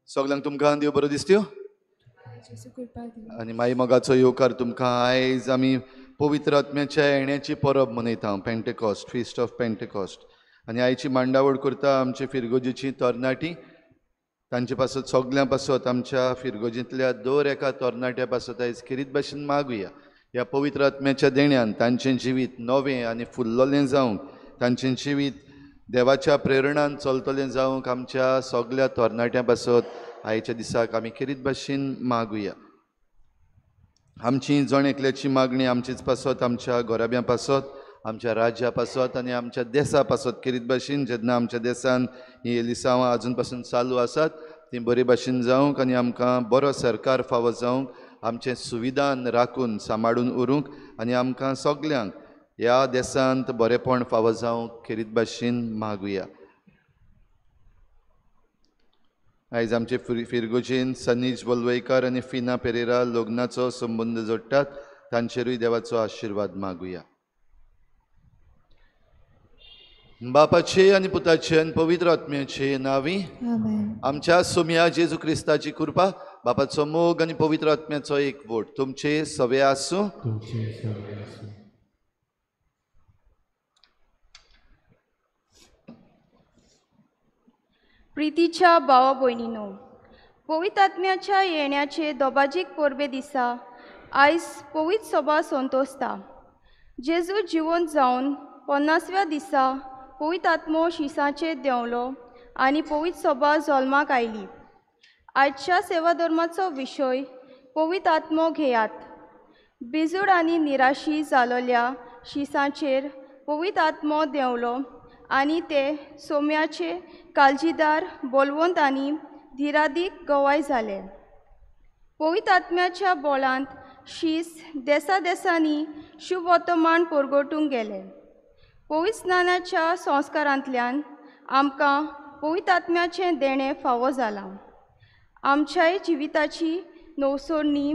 सगळ्यांक तुमकां देव बरो दिसत्यो आनी माई मोगाचो येवकार तुमकां. आयज आमी पवित्र आत्म्याच्या येण्याची परब मनयता, पेंटेकॉस्ट, फिस्ट ऑफ पेंटेकॉस्ट. आनी आयची मांडावळ करता आमचे फिरगोजीची तरणाटी. तांचे पासत सगल्यां पासत आमच्या फिरगोजींतल्या दर एका तरणाट्या पासत आयज खेरीत भाशेन मागुया. ह्या पवित्र आत्म्याच्या देण्यान तांचें जिवीत नवें आनी फुल्लोलें जावंक, तांचें जिवीत देवाच्या प्रेरणान चलतलें जावंक आमच्या सगल्या तरणाट्यां पासत आयच्या दिसाक आमी खेरीत भाशेन मागुया. आमची जण एकल्याची मागणी आमचीच पासत, आमच्या घराब्यां पासत, आमच्या राज्या पासत आनी आमच्या देसा पासत खेरीत भाशेन. जेन्ना आमच्या देसान ही एलिसांवां आजून पासून चालू आसात ती बरे भाशेन जावंक आनी आमकां बरो सरकार फावो जावंक, आमचें सुविधान राखून सांबाळून उरूंक आनी आमकां सगल्यांक ह्या देसांत बरेपण फावो जावंक खेरीत भाशेन मागुया. आयज आमचे फिरगोजीन सनीज वलवयकार आनी फिना पेरेरा लग्नाचो संबंद जोडटात, तांचेरूय देवाचो आशिर्वाद मागुया. बापाचे आनी पुताचे आनी पवित्र आत्म्याचे नांवी आमच्या सोम्या जेजू क्रिस्ताची कृपा, बापाचो मोग आनी पवित्र आत्म्याचो एकवट तुमचे सवे आसूं. प्रितीच्या भावा भयणीनो, पवित्र आत्म्याच्या येण्याचे दोबाजीक परबे दिसा आयज पवित्र सभा संतोसता. जेजू जिवंत जावन 50व्या दिसा पवित्र आत्मो शिसाचेर देंवलो आनी पवित्र सभा जल्माक आयली. आयच्या सेवा धर्माचो विशय पवित्र आत्मो घेयात. बिजूड आनी निराशी जालोल्या शिसाचेर पवित्र आत्मो देंवलो आनी ते सोम्याचे काळजीदार, बलवंत आनी धिरादीक गवाय जाले. पवित्र आत्म्याच्या बोलांत शीस देसा देसांनी शुभ वर्तमान परगटूंक गेले. पवित्र स्नानाच्या संस्कारांतल्यान आमकां पवित्र आत्म्याचें देणें फावो जालां. आमच्याय जिविताची नवसरणी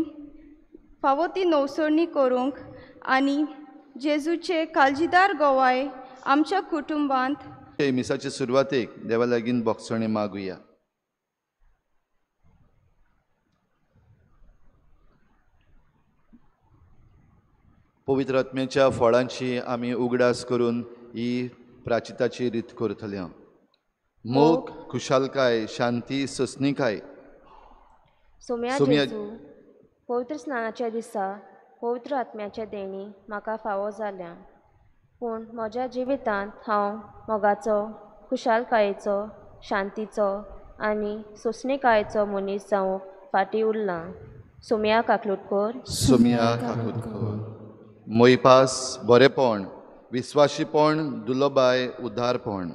फावो ती नवसरणी करूंक आनी जेजूचे काळजीदार गवाय आमच्या कुटुंबांत. मिसाचे सुरवातेक देवा लागीं बोगसणे मागुया. पवित्र आत्म्याच्या फळांची आमी उगडास करून ही प्राचिताची रीत करतले. मोग, खुशालकाय, शांती, सोसणीकाय. सोम्या जेजू, पवित्र स्नानाच्या दिसा पवित्र आत्म्याचे देणी म्हाका फावो जाल्या, पूण म्हज्या जिवितांत हांव मोगाचो, खुशालकायेचो, शांतीचो आनी सोंसणीकायेचो मनीस जावंक फाटीं उरलां. सोम्या काकलुटकोर. सोम्या काकलुटकोर. मोयपास, बरेपण, विस्वाशीपण, दुलोबाय, उदारपण.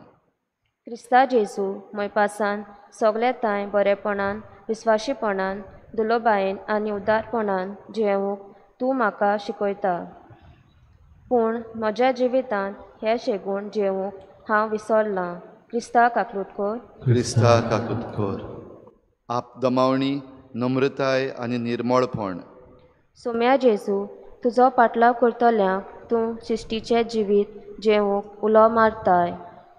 क्रिस्ता जेजू मोयपासान सगल्या तांय बरेपणान, विस्वाशीपणान, दुलोबायेन आनी उदारपणान जियेवंक तूं म्हाका शिकयता, पूण म्हज्या जिवितांत हे शेगूण जियेवंक हांव विसरलां. क्रिस्ता काकलुटकोर. क्रिस्ता काकलुटकोर. आपदमावणी, नम्रताय आनी निर्मळपण. सोम्या जेजू, तुजो पाटलाव करतल्यांक तूं शिश्टीचें जिवीत जेवूंक उलो मारताय,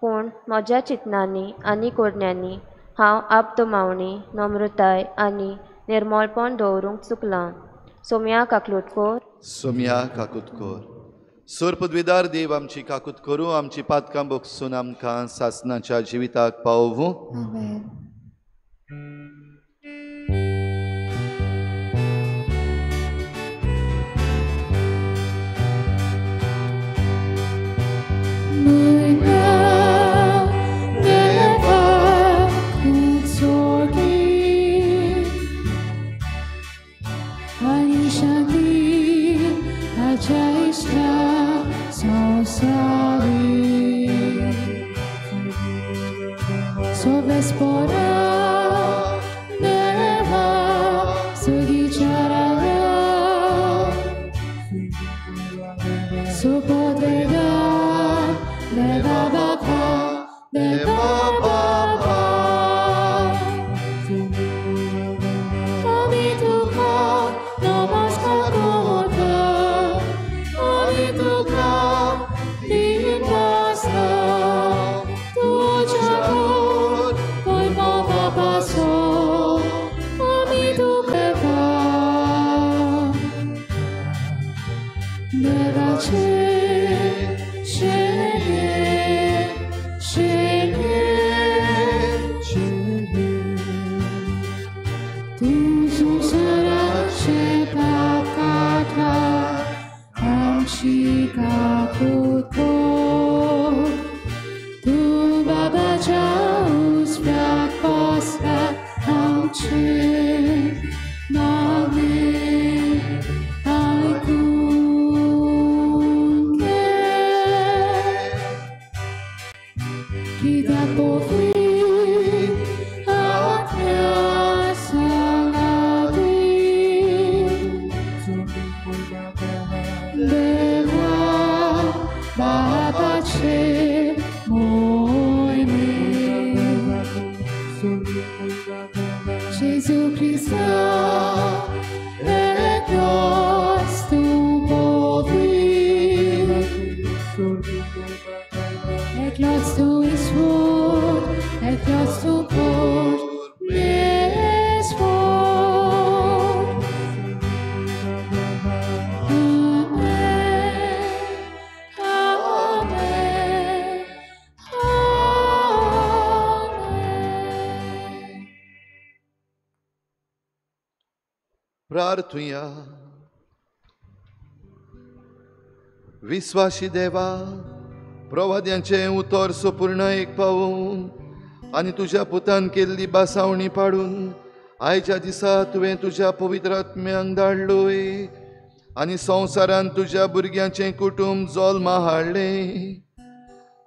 पूण म्हज्या चिंतनांनी आनी कोरण्यांनी हांव आपदुमावणी, नम्रताय आनी निर्मळपण दवरूंक चुकलां. सोम्या काकलूट कोर. सोम्या काकूत कोर. सोर पदवीदार देव आमची काकूत करूं, आमची पातकां बगसून आमकां सासनाच्या जिविताक पावोवूं. आमेन. प्रार्थुया. विस्वाशी देवा, प्रवाद्यांचें उतर सुपूर्ण एक पावून आनी तुज्या पुतान केल्ली बासावणी पाडून आयच्या दिसा तुवें तुज्या पवित्र आत्म्यांक धाडलोय आनी संवसारान तुज्या भुरग्यांचें कुटुंब जल्मा हाडलें.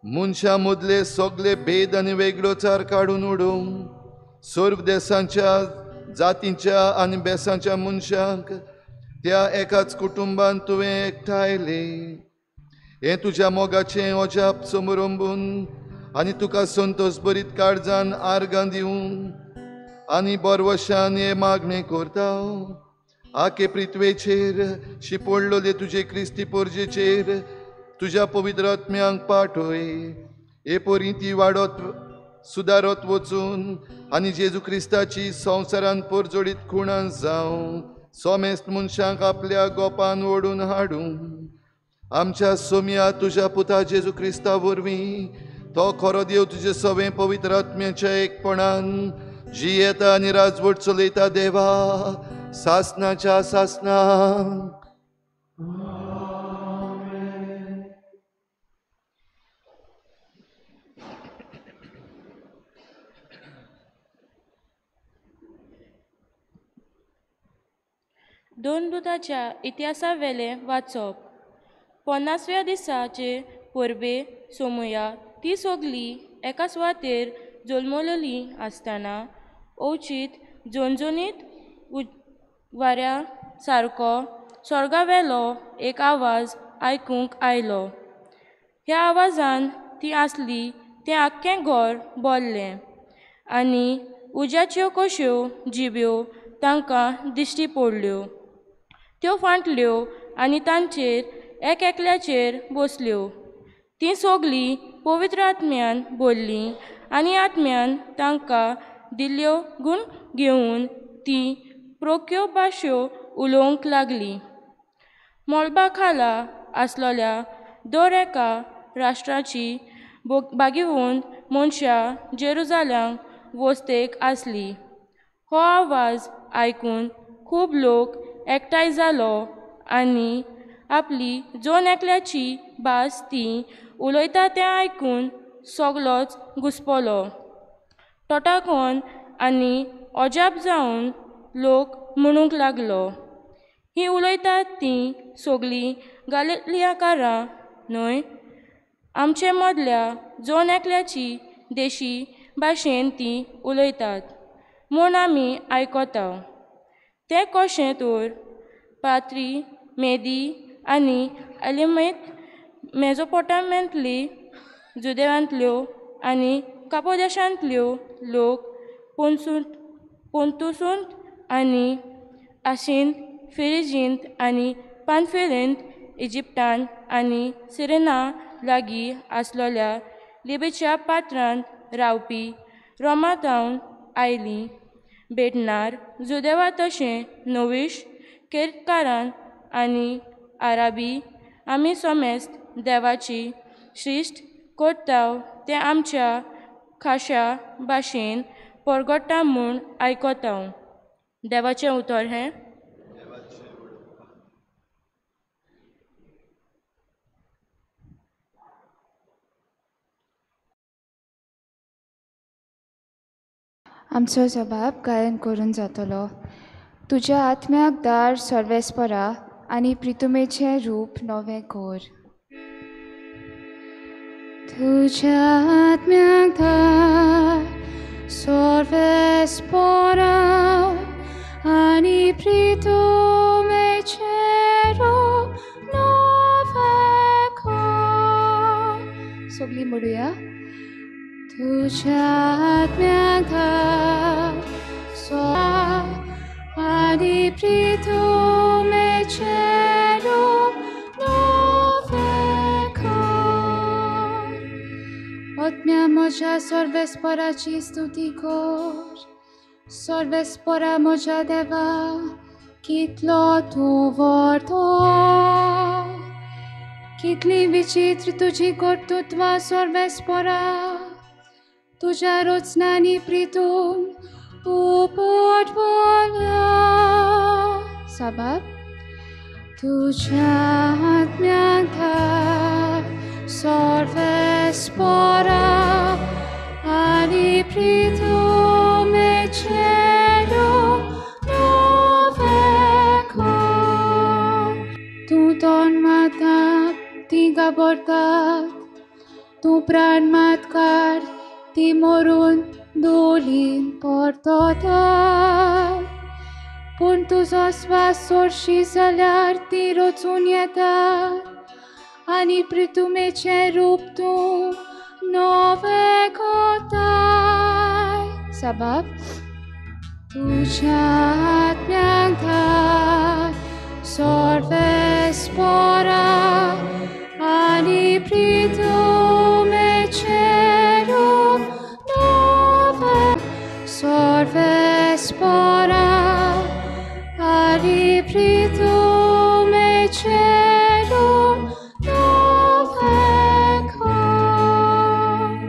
मनशां मदले सगळे भेद आनी वेगळोचार काडून उडोवन सर्व देशांच्या, जातींच्या आनी बेसांच्या मनशांक त्या एकाच कुटुंबान तुवें एकठांयले. हें तुज्या मोगाचें अजाप समरंबून आनी तुका संतोश बरीत काळजान आर्गां दिवन आनी बरवशान हें मागणें करता. आखे पृथ्वेचेर शिपडलेले तुजे क्रिस्ती पोरजेचेर तुज्या पवित्र आत्म्यांक पाठय. हे परी ती वाडत सुदारत वचून आनी जेजू क्रिस्ताची संवसारान परजोडीत खुणां जावं सोमेस्त मनशांक आपल्या गोपान ओडून हाडूं. आमच्या सोम्या तुज्या पुता जेजू क्रिस्ता वरवीं तो खरो देव तुजे सवें पवित्र आत्म्याच्या एकपणान जियेता आनी राजवट चलयता देवा सासनाच्या सासना. दोन दुताच्या इतिहासावेलें वाचप. 50व्या दिसाचे परबे सोमुया ती सगली एका सुवातेर जल्मलेली आसतना अवचीत झणझणीत वाऱ्या सारको स्वर्गावेलो एक आवाज आयकूंक आयलो. ह्या आवाजान ती आसली तें आख्खें घर भरलें आनी उज्याच्यो कश्यो जिब्यो तांकां दिश्टी पडल्यो. त्यो फांटल्यो आनी तांचेर एक एकल्याचेर बसल्यो. तीं सोगलीं पवित्र आत्म्यान बोल्लीं आनी आत्म्यान तांकां दिल्ल्यो गूण घेवन तीं प्रोक्यो भाश्यो उलोवंक लागलीं. मळबा खाला आसलोल्या दर एका राष्ट्राची भागिवंत मनशां जेरुजाल्यांक वस्तेक आसली. हो आवाज आयकून खूब लोक एकठांय जालो आनी आपली जण एकल्याची भास ती उलयता तें आयकून सगलोच घुस्पलो. तोटाकोन आनी अजाप जावन लोक म्हणूंक लागलो, हीं उलयतात तीं सगलीं गालिलियाकारां न्हय? आमचे मदल्या जण एकल्याची देशी भाशेन तीं उलयतात म्हूण आमी आयकता. तें कशें तर पात्री, मेदी आनी एलिमेत मेजोपोटामेंतली, जुदेवांतल्यो आनी कापोदेशांतल्यो लोक पोंतुसूंत आनी आशींत, फिरिजींत आनी पानफिलींत, इजिप्तान आनी सिरेना लागीं आसलोल्या लिबेच्या पात्रांत रावपी रोमातावन आयलीं भेटणार जुदेवा तशें नवीश केरकारान आनी आराबी आमी सोमेस्त देवाची श्रिश्ट करता तें आमच्या खाशा भाशेन परगट्टा म्हूण आयकता. देवाचें उतर हें. आमचो जबाब गायन करून जातलो. तुज्या आत्म्याक दार सर्वेस्परा आनी प्रितुमेचें रूप नवें कोर. तुज्या आत्म्याक दार सर्वेस्परा आनी प्रितुमेचें रूप नवें कोर. सगळीं म्हणुया. तुज्या आत्म्याक दार आनी प्रितुमेचें रूप नवें कोर. आत्म्या म्हज्या सर्वेस्पराची स्तुती कर. सर्वेस्परा म्हज्या देवा, कितलो तूं व्हडलो, कितली विचित्र तुजी कर्तृत्वां सर्वेस्परा. तुज्या रचनांनी प्रितूम उपट भरला. साबाब. तुज्या आत्म्याक धार सर्वेस्परा आनी प्रितुमेचें रूप नवें कोर. तूं तोंड मारता तीं घाबरतात, तूं प्राण मात काड ती मरून धुलीन परततात. पूण तुजो स्वास सोडशी जाल्यार ती रचून येतात आनी प्रितुमेचें रूप तूं नवें करताय. साबाब. तुज्या आत्म्याक धार सर्वेस्परा आनी प्रितुमेचें रूप नवें सर्वेस्परा आनी प्रितुमेचें रूप नवें कोर.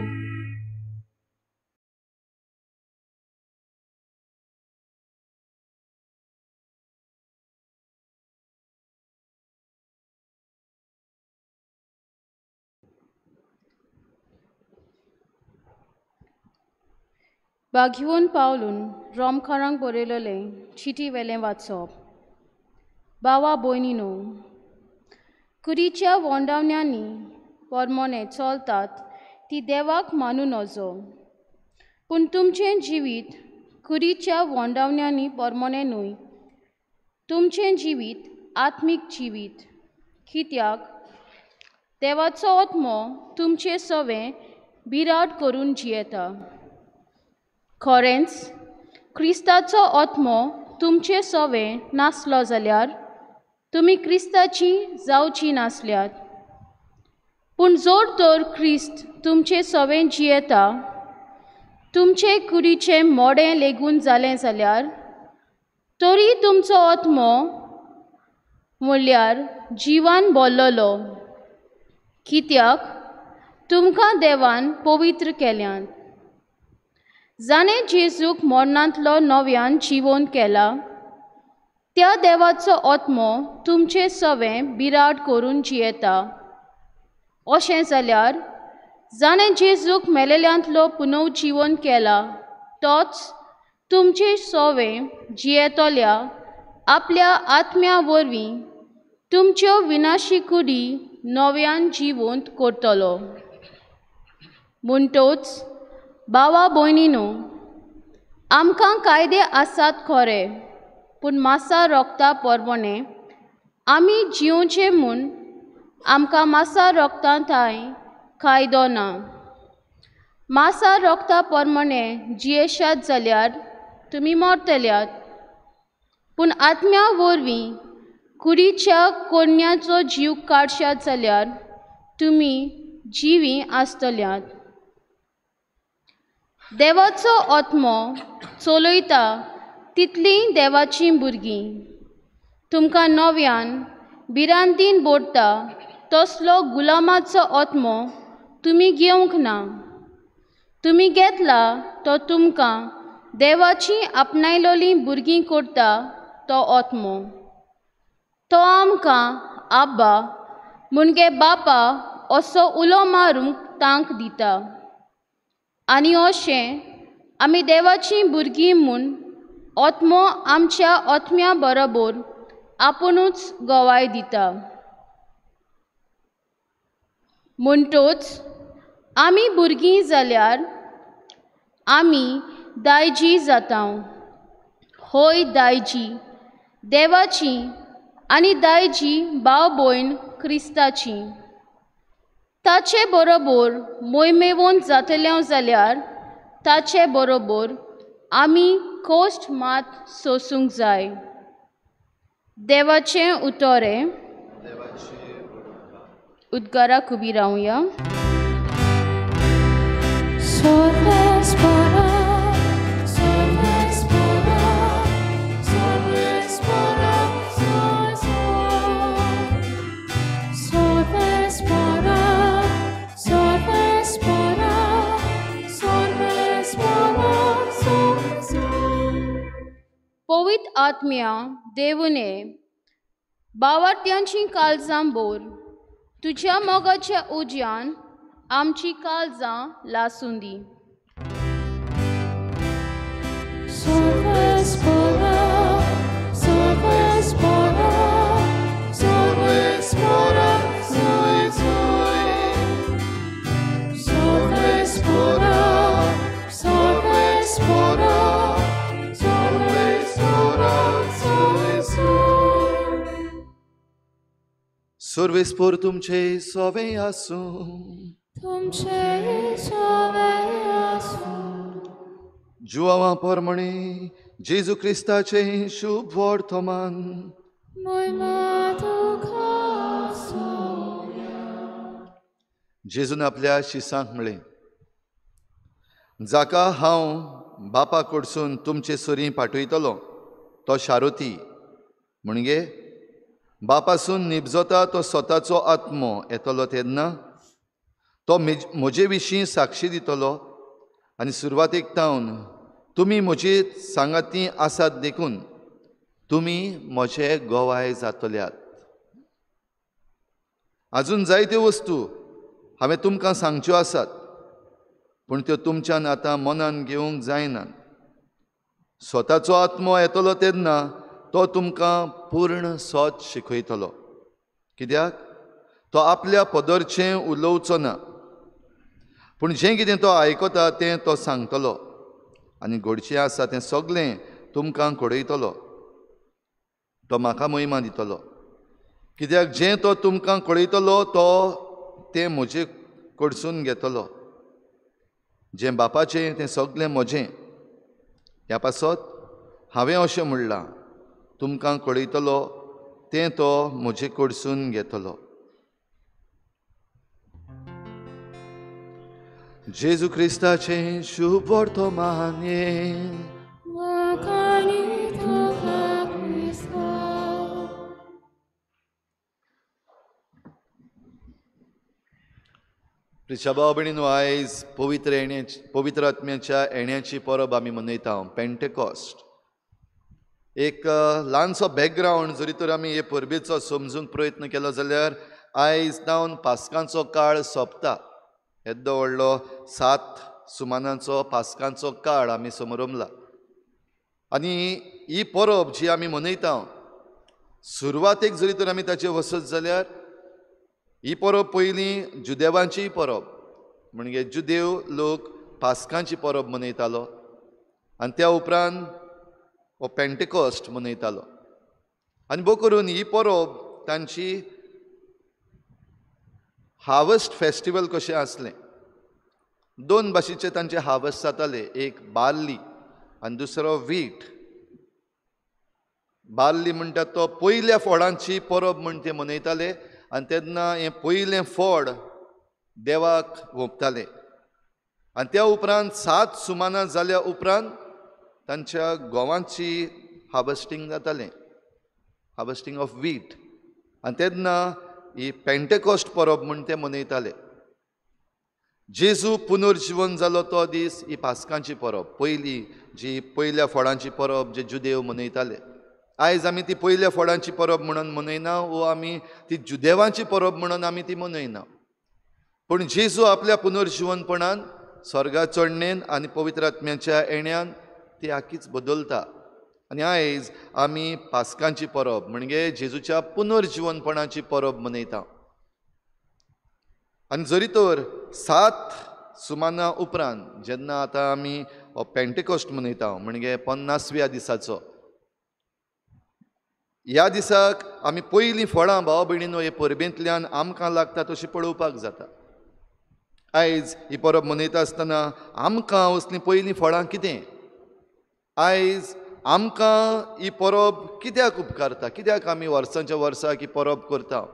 बाघिवन पावलून रोमकारांक बरयलेलें चिटी वेलें वाचप. बावा भयणीनो, कुडीच्या वोंडावण्यांनी पोरमोणे चलतात ती देवाक मानू नजो, पूण तुमचें जिवीत कुडीच्या वोंडावण्यांनी पोरमोणे न्हय. तुमचें जिवीत आत्मीक जिवीत, कित्याक देवाचो आत्मो तुमचे सवें बिराड करून जियेता. खरेंच क्रिस्ताचो आत्मो तुमचे सवें नासलो जाल्यार तुमी क्रिस्ताची जावची नासल्यात. पूण जोर तर क्रिस्त तुमचे सवें जियेता, तुमचे कुडीचें मोडें लेगून जालें जाल्यार तरी तुमचो आत्मो म्हणल्यार जिवान बोल्लोलो, कित्याक तुमकां देवान पवित्र केल्यान. जाणें जेजूक मरणांतलो नव्यान जिवोन केला त्या देवाचो आत्मो तुमचे सवें बिराड करून जियेता. अशें जाल्यार जाणें जेजूक मेलेल्यांतलो पुनर्जिवन केला तोच तुमचे सवें जियेतल्या आपल्या आत्म्या वरवीं तुमच्यो विनाशी कुडी नव्यान जिवंत करतलो. म्हणटोच भावा भयणीनो, आमकां कायदे आसात खरे, पूण मासा रोगता परवणें आमी जिवचें म्हूण आमकां मासा रोगता थांय कायदो ना. मासा रोगता परमणें जियेशात जाल्यार तुमी मरतल्यात, पूण आत्म्या वरवीं कुडीच्या कोन्याचो जीव काडशात जाल्यार तुमी जिवीं आसतल्यात. देवाचो आत्मो चलयता तितलीं देवाचीं भुरगीं. तुमकां नव्यान भिरांतीन बोडटा तसलो गुलामाचो आत्मो तुमी घेवंक ना. तुमी घेतला तो तुमकां देवाची आपणायलोलीं भुरगीं करता तो आत्मो. तो आमकां आब्बा म्हणजे बापा असो उलो मारूंक तांक दिता. आनी अशें आमी देवाचीं भुरगीं म्हूण आत्मो आमच्या आत्म्या बरोबर आपुणूच गवाय दिता. म्हणटोच आमी भुरगीं जाल्यार आमी दायजी जाता. होय दायजी देवाची आनी दायजी भाव भयण क्रिस्ताची. ताचे बरोबर मोयमेवोन जातले जाल्यार ताचे बरोबर आमी कोश्ट मात सोसूंक जाय. देवाचें उतोरें. उद्गाराक उबी रावया. पवित्र आत्म्या देवने बावार्थ्यांची काळजां बोर, तुज्या मोगाच्या उज्यान आमची काळजां लासूं दी. सर्वेस्पोर तुमचे सोवे आसूं. तुमचे सोवे आसूं. जुआवा परमणे जेजू क्रिस्ताचे शुभ वर्तमान. जेजून आपल्या शिसांक म्हळें, जाका हांव बापा कडसून तुमचे सरीं पाठयतलो तो शारुती, म्हणजे बापासून निबजता तो स्वताचो आत्मो येतलो तेन्ना तो म्हजे विशीं साक्षी दितलो. आनी सुरवातेक तावन तुमी म्हजे सांगाती आसात देखून तुमी म्हजे गवाय जातल्यात. आजून जायत्यो वस्तू हांवें तुमकां सांगच्यो आसात, पूण त्यो तुमच्यान आतां मनान घेवंक जायना. स्वताचो आत्मो येतलो तेन्ना तो तुमकां पूर्ण सत शिकयतलो, कित्याक तो आपल्या पदरचें उलोवचो ना, पूण जें कितें तो आयकता तें तो सांगतलो आनी घडचें आसा तें सगळें तुमकां कळयतलो. तो म्हाका महिमा दितलो, कित्याक जें तो तुमकां कळयतलो तो तें म्हजे कडसून घेतलो. जें बापाचें तें सगळें म्हजें. ह्या पासत हांवें अशें म्हणलां, तुमकां कळयतलो तें तो म्हजे कडसून घेतलो. जेजू क्रिस्ताचें शुभ वर्तमान. प्रिच्या भाव भयणीनो, आयज पवित्र येण्याची, पवित्र आत्म्याच्या येण्याची परब आमी मनयता, पेंटेकॉस्ट. एक ल्हानसो बॅकग्रावंड जरी तर आमी हे परबेचो समजूंक प्रयत्न केलो जाल्यार आयज जावन पास्कांचो काळ सोंपता. येदो व्हडलो 7 सुमानाचो पास्कांचो काळ आमी समरमला आनी ही परब जी आमी मनयता, सुरवातेक जरी तर आमी ताचेर वचत जाल्यार ही परब पयलीं जुदेवांची परब, म्हणजे जुदेव लोक पास्कांची परब मनयतालो आनी त्या उपरांत हो पेंटेकॉस्ट मनयतालो. आनी भोव करून ही परब तांची हार्वस्ट फेस्टिवल कशें आसलें. 2 भाशेचे तांचे हार्वस्ट जाताले, एक बार्ली आनी दुसरो वीट. बार्ली म्हणटा तो पयल्या फळांची परब म्हण ते मनयताले आनी तेन्ना हें पयलें फळ देवाक ओंपताले. आनी त्या उपरांत 7 सुमानां जाल्या उपरांत तांच्या गोवांची हार्वस्टींग जातालें, हार्वस्टींग ऑफ वीट. आनी तेन्ना ही पेंटेकॉस्ट परब म्हण ते मनयताले. जेजू पुनर्जिवन जालो तो दीस ही पास्कांची परब, पयली जी पयल्या फळांची परब जे जुदेव मनयताले. आयज आमी ती पयल्या फळांची परब म्हणून मनयना वो आमी ती जुदेवांची परब म्हणून आमी ती मनयना, पूण जेजू आपल्या पुनर्जिवनपणान स्वर्गा चडणेन आनी पवित्र आत्म्याच्या येण्यान ती आखीच बदलता. आनी आयज आमी पास्कांची परब म्हणजे जेजूच्या पुनर्जिवनपणाची परब मनयता. आनी जरी तर 7 सुमाना उपरांत जेन्ना आतां आमी पेंटेकॉस्ट मनयता म्हणजे 50व्या दिसाचो, ह्या दिसाक आमी पयलीं फळां भाव भयणीनो हे परबेंतल्यान आमकां लागता तशी पळोवपाक जाता. आयज ही परब मनयता आसतना आमकां असलीं पयलीं फळां कितें, आयज आमकां ही परब कित्याक उपकारता, कित्याक आमी वर्सांच्या वर्साक ही परब करता.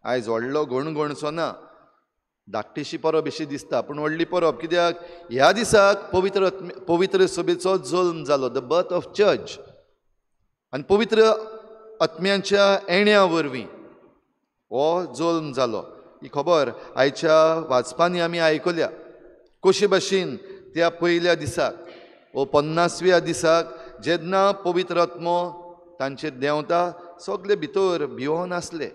आयज व्हडलो गणगणसो ना, धाकटीशी परब अशी दिसता, पूण व्हडली परब कित्याक ह्या दिसाक पवित्र पवित्र सभेचो जल्म जालो, the birth of church. आनी पवित्र आत्म्यांच्या येण्या वरवीं हो जल्म जालो. ही खबर आयच्या वाचपांनी आमी आयकल्या. कशे भाशेन त्या पयल्या दिसाक वो 50व्या दिसाक जेन्ना पवित्र आत्मो तांचेर देंवता, सगळे भितर भिवोन आसले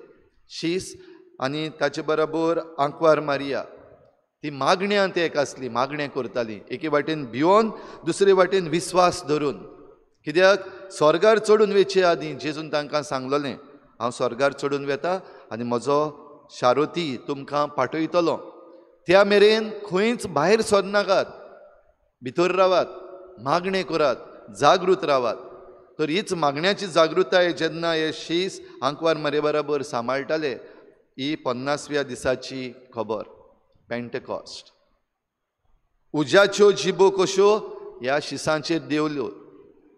शीस आनी ताचे बरोबर आंकवार मारिया. ती मागण्यांत एक आसली, मागणें करताली, एके वाटेन भिवोन दुसरे वाटेन विस्वास धरून. कित्याक स्वर्गार चडून वेचे आदीं जेजून तांकां सांगलोलें, हांव स्वर्गार चडून वेता आनी म्हजो शारोती तुमकां पाठयतलो, त्या मेरेन खंयच भायर सरनाकात, भितर रावात, मागणें करात, जागृत रावात. तर हीच मागण्याची जागृताय जेन्ना हे शीस आंकवार मारे बराबर सांबाळटाले, ही 50व्या दिसाची खबर, पेंटेकॉस्ट. उज्याच्यो जिबो कश्यो ह्या शिसांचेर देंवल्यो,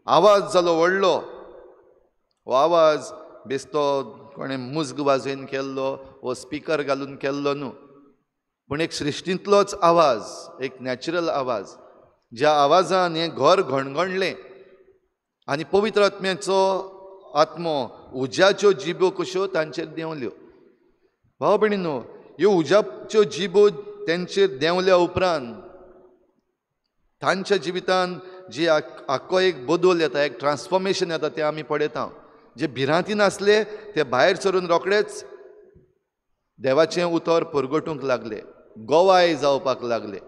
आवाज जालो व्हडलो. हो आवाज बेस्तो कोणें मुज्ग वाजोवन केल्लो वो स्पिकर घालून केल्लो न्हू, पूण एक सृश्टींतलोच आवाज, एक नॅचरल आवाज, ज्या आवाजान हें घर घणघणलें आनी पवित्र आत्म्याचो आत्मो उज्याच्यो जिबो कश्यो तांचेर देंवल्यो. भाव भयणीनो, ह्यो उज्याच्यो जिबो तेंचेर देंवल्या उपरांत तांच्या जिवितान जी आख्खो एक बदल येता, एक ट्रान्सफॉर्मेशन येता, तें आमी पळयता. जे भिरांतीन आसले ते भायर सरून रोखडेच देवाचें उतर परगटूंक लागले, गोवाय जावपाक लागले.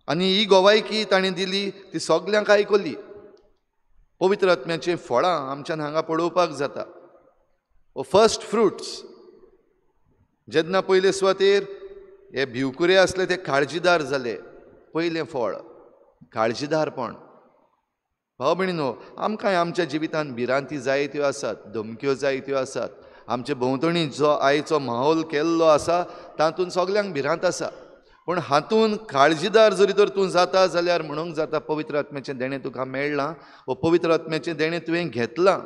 आनी ही गोवायकी ताणें दिली ती सगल्यांक आयकली. पवित्र आत्म्याचीं फळां आमच्यान हांगा पळोवपाक जाता. फर्स्ट फ्रुट्स, जेन्ना पयले सुवातेर हे भिवकुरे आसले ते काळजीदार जाले, पयलें फळ काळजीदारपण. भाव भयणीनो, आमकां आमच्या जिवितांत भिरांती जायत्यो आसात, धमक्यो जायत्यो आसात. आमचे भोंवतणी जो आयचो माहोल केल्लो आसा तातूंत सगल्यांक भिरांत आसा, पूण हातूंत काळजीदार जरी तर तूं जाता जाल्यार म्हणूंक जाता पवित्र आत्म्याचें देणें तुका मेळ्ळां वो पवित्र आत्म्याचें देणें तुवें घेतलां.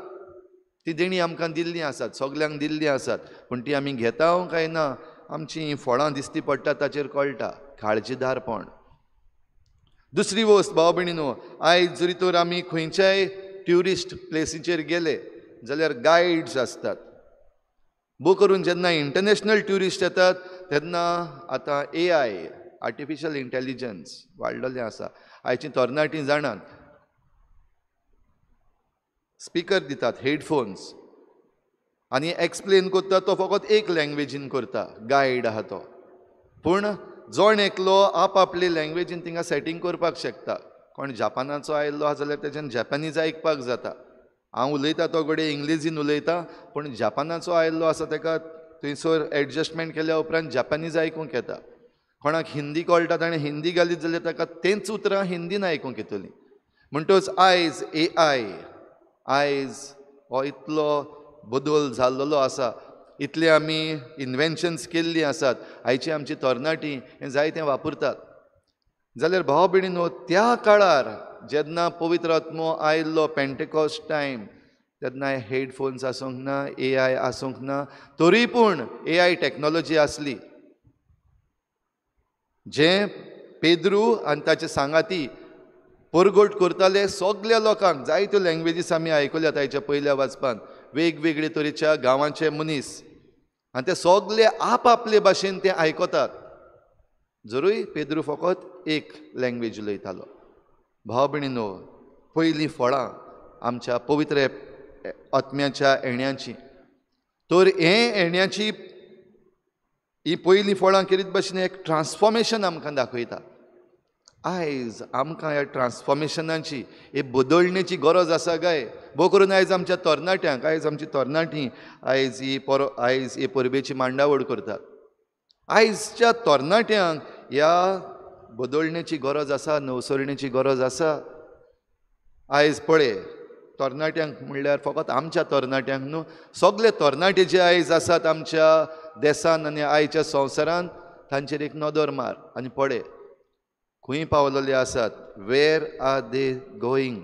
ती देणी आमकां दिल्लीं आसात, सगल्यांक दिल्लीं आसात, पूण ती आमी घेता काय ना आमचीं फळां दिसती पडटा ताचेर कळटा काळजीदारपण. दुसरी वस्त भाव भयणीनो, आयज जरी तर आमी खंयच्याय ट्युरिस्ट प्लेसीचेर गेले जाल्यार गायड्स आसतात. भोव करून जेन्ना इंटरनॅशनल ट्युरिस्ट येतात तेन्ना आतां AI, artificial intelligence वाडलेलें आसा. आयचीं तरणाटीं जाणात, स्पिकर दितात, हेडफोन्स, आनी एक्सप्लेन करता तो फकत एक लँग्वेजीन करता, गायड आहा तो. पूण जण एकलो आपआपले लँग्वेजीन थिंगा सेटींग करपाक शकता. कोण जापानाचो आयिल्लो आसा जाल्यार तेच्यान जॅपनीज आयकपाक जाता. हांव उलयता तो घडये इंग्लिजीन उलयता, पूण जापानाचो आयिल्लो आसा तेका थंयसर एडजस्टमेंट केल्या उपरांत जपानीज आयकूंक येता. कोणाक हिंदी कळटा ताणें हिंदी घालीत जाल्यार ताका तेंच उतरां हिंदीन आयकूंक येतलीं. म्हणटच आयज AI, आयज हो इतलो बदल जाल्लो आसा, इतले आमी इन्वेन्शन्स केल्लीं आसात, आयची आमची तरणाटीं हें जायतें वापरतात. जाल्यार भाव भयणीनो, त्या काळार जेन्ना पवित्र आत्मो आयिल्लो पेंटेकॉस्ट टायम, तेन्ना हेडफोन्स आसूंक ना, AI आसूंक ना, तरी पूण AI technology आसली. जें पेद्रू आनी ताचे सांगाती परगट करताले सगल्या लोकांक, जायत्यो लँग्वेजीस आमी आयकल्यात आयच्या पयल्या वाचपान, वेगवेगळे तरेच्या गांवांचे मनीस, आनी ते सगले आपआपले भाशेन ते आयकतात. जरूय पेद्रू फकत एक लँग्वेज उलयतालो. भाव भयणीनो, पयलीं फळां आमच्या पवित्र आत्म्याच्या येण्याची, तर हें येण्याची ही पयलीं फळां केरीत भाशेन एक ट्रान्सफॉर्मेशन आमकां दाखयता. आयज आमकां ह्या ट्रान्सफॉर्मेशनाची, हे बदलणेची गरज आसा काय? भोव करून आयज आमच्या तरणाट्यांक, आयज आमची तरणाटीं आयज ही आयज ही परबेची मांडावळ करतात. आयजच्या तरणाट्यांक ह्या बदलणेची गरज आसा, नवसरणेची गरज आसा. आयज पळय तरणाट्यांक म्हणल्यार फकत आमच्या तरणाट्यांक न्हू, सगळे तरणाटे जे आयज आसात आमच्या देसान आनी आयच्या संवसारान, तांचेर एक नदर मार आनी पळय खंय पावलेले आसात. Where are they going,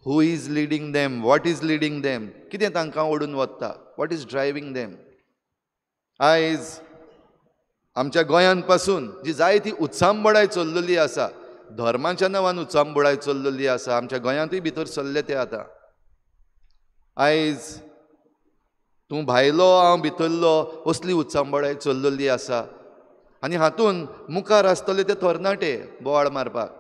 who is leading them, what is leading them, कितें तांकां ओडून वता, what is driving them. आयज आमच्या गोंयांत पासून जी जायती उचांबळाय चल्लेली आसा, धर्माच्या नांवान उचांबळाय चल्लेली आसा, आमच्या गोंयांतूय भितर सरले ते आतां. आयज तूं भायलो हांव भितरलो असली उचांबळाय चल्लेली आसा, आनी हातून मुखार आसतले ते तरणाटे बोवाळ मारपाक.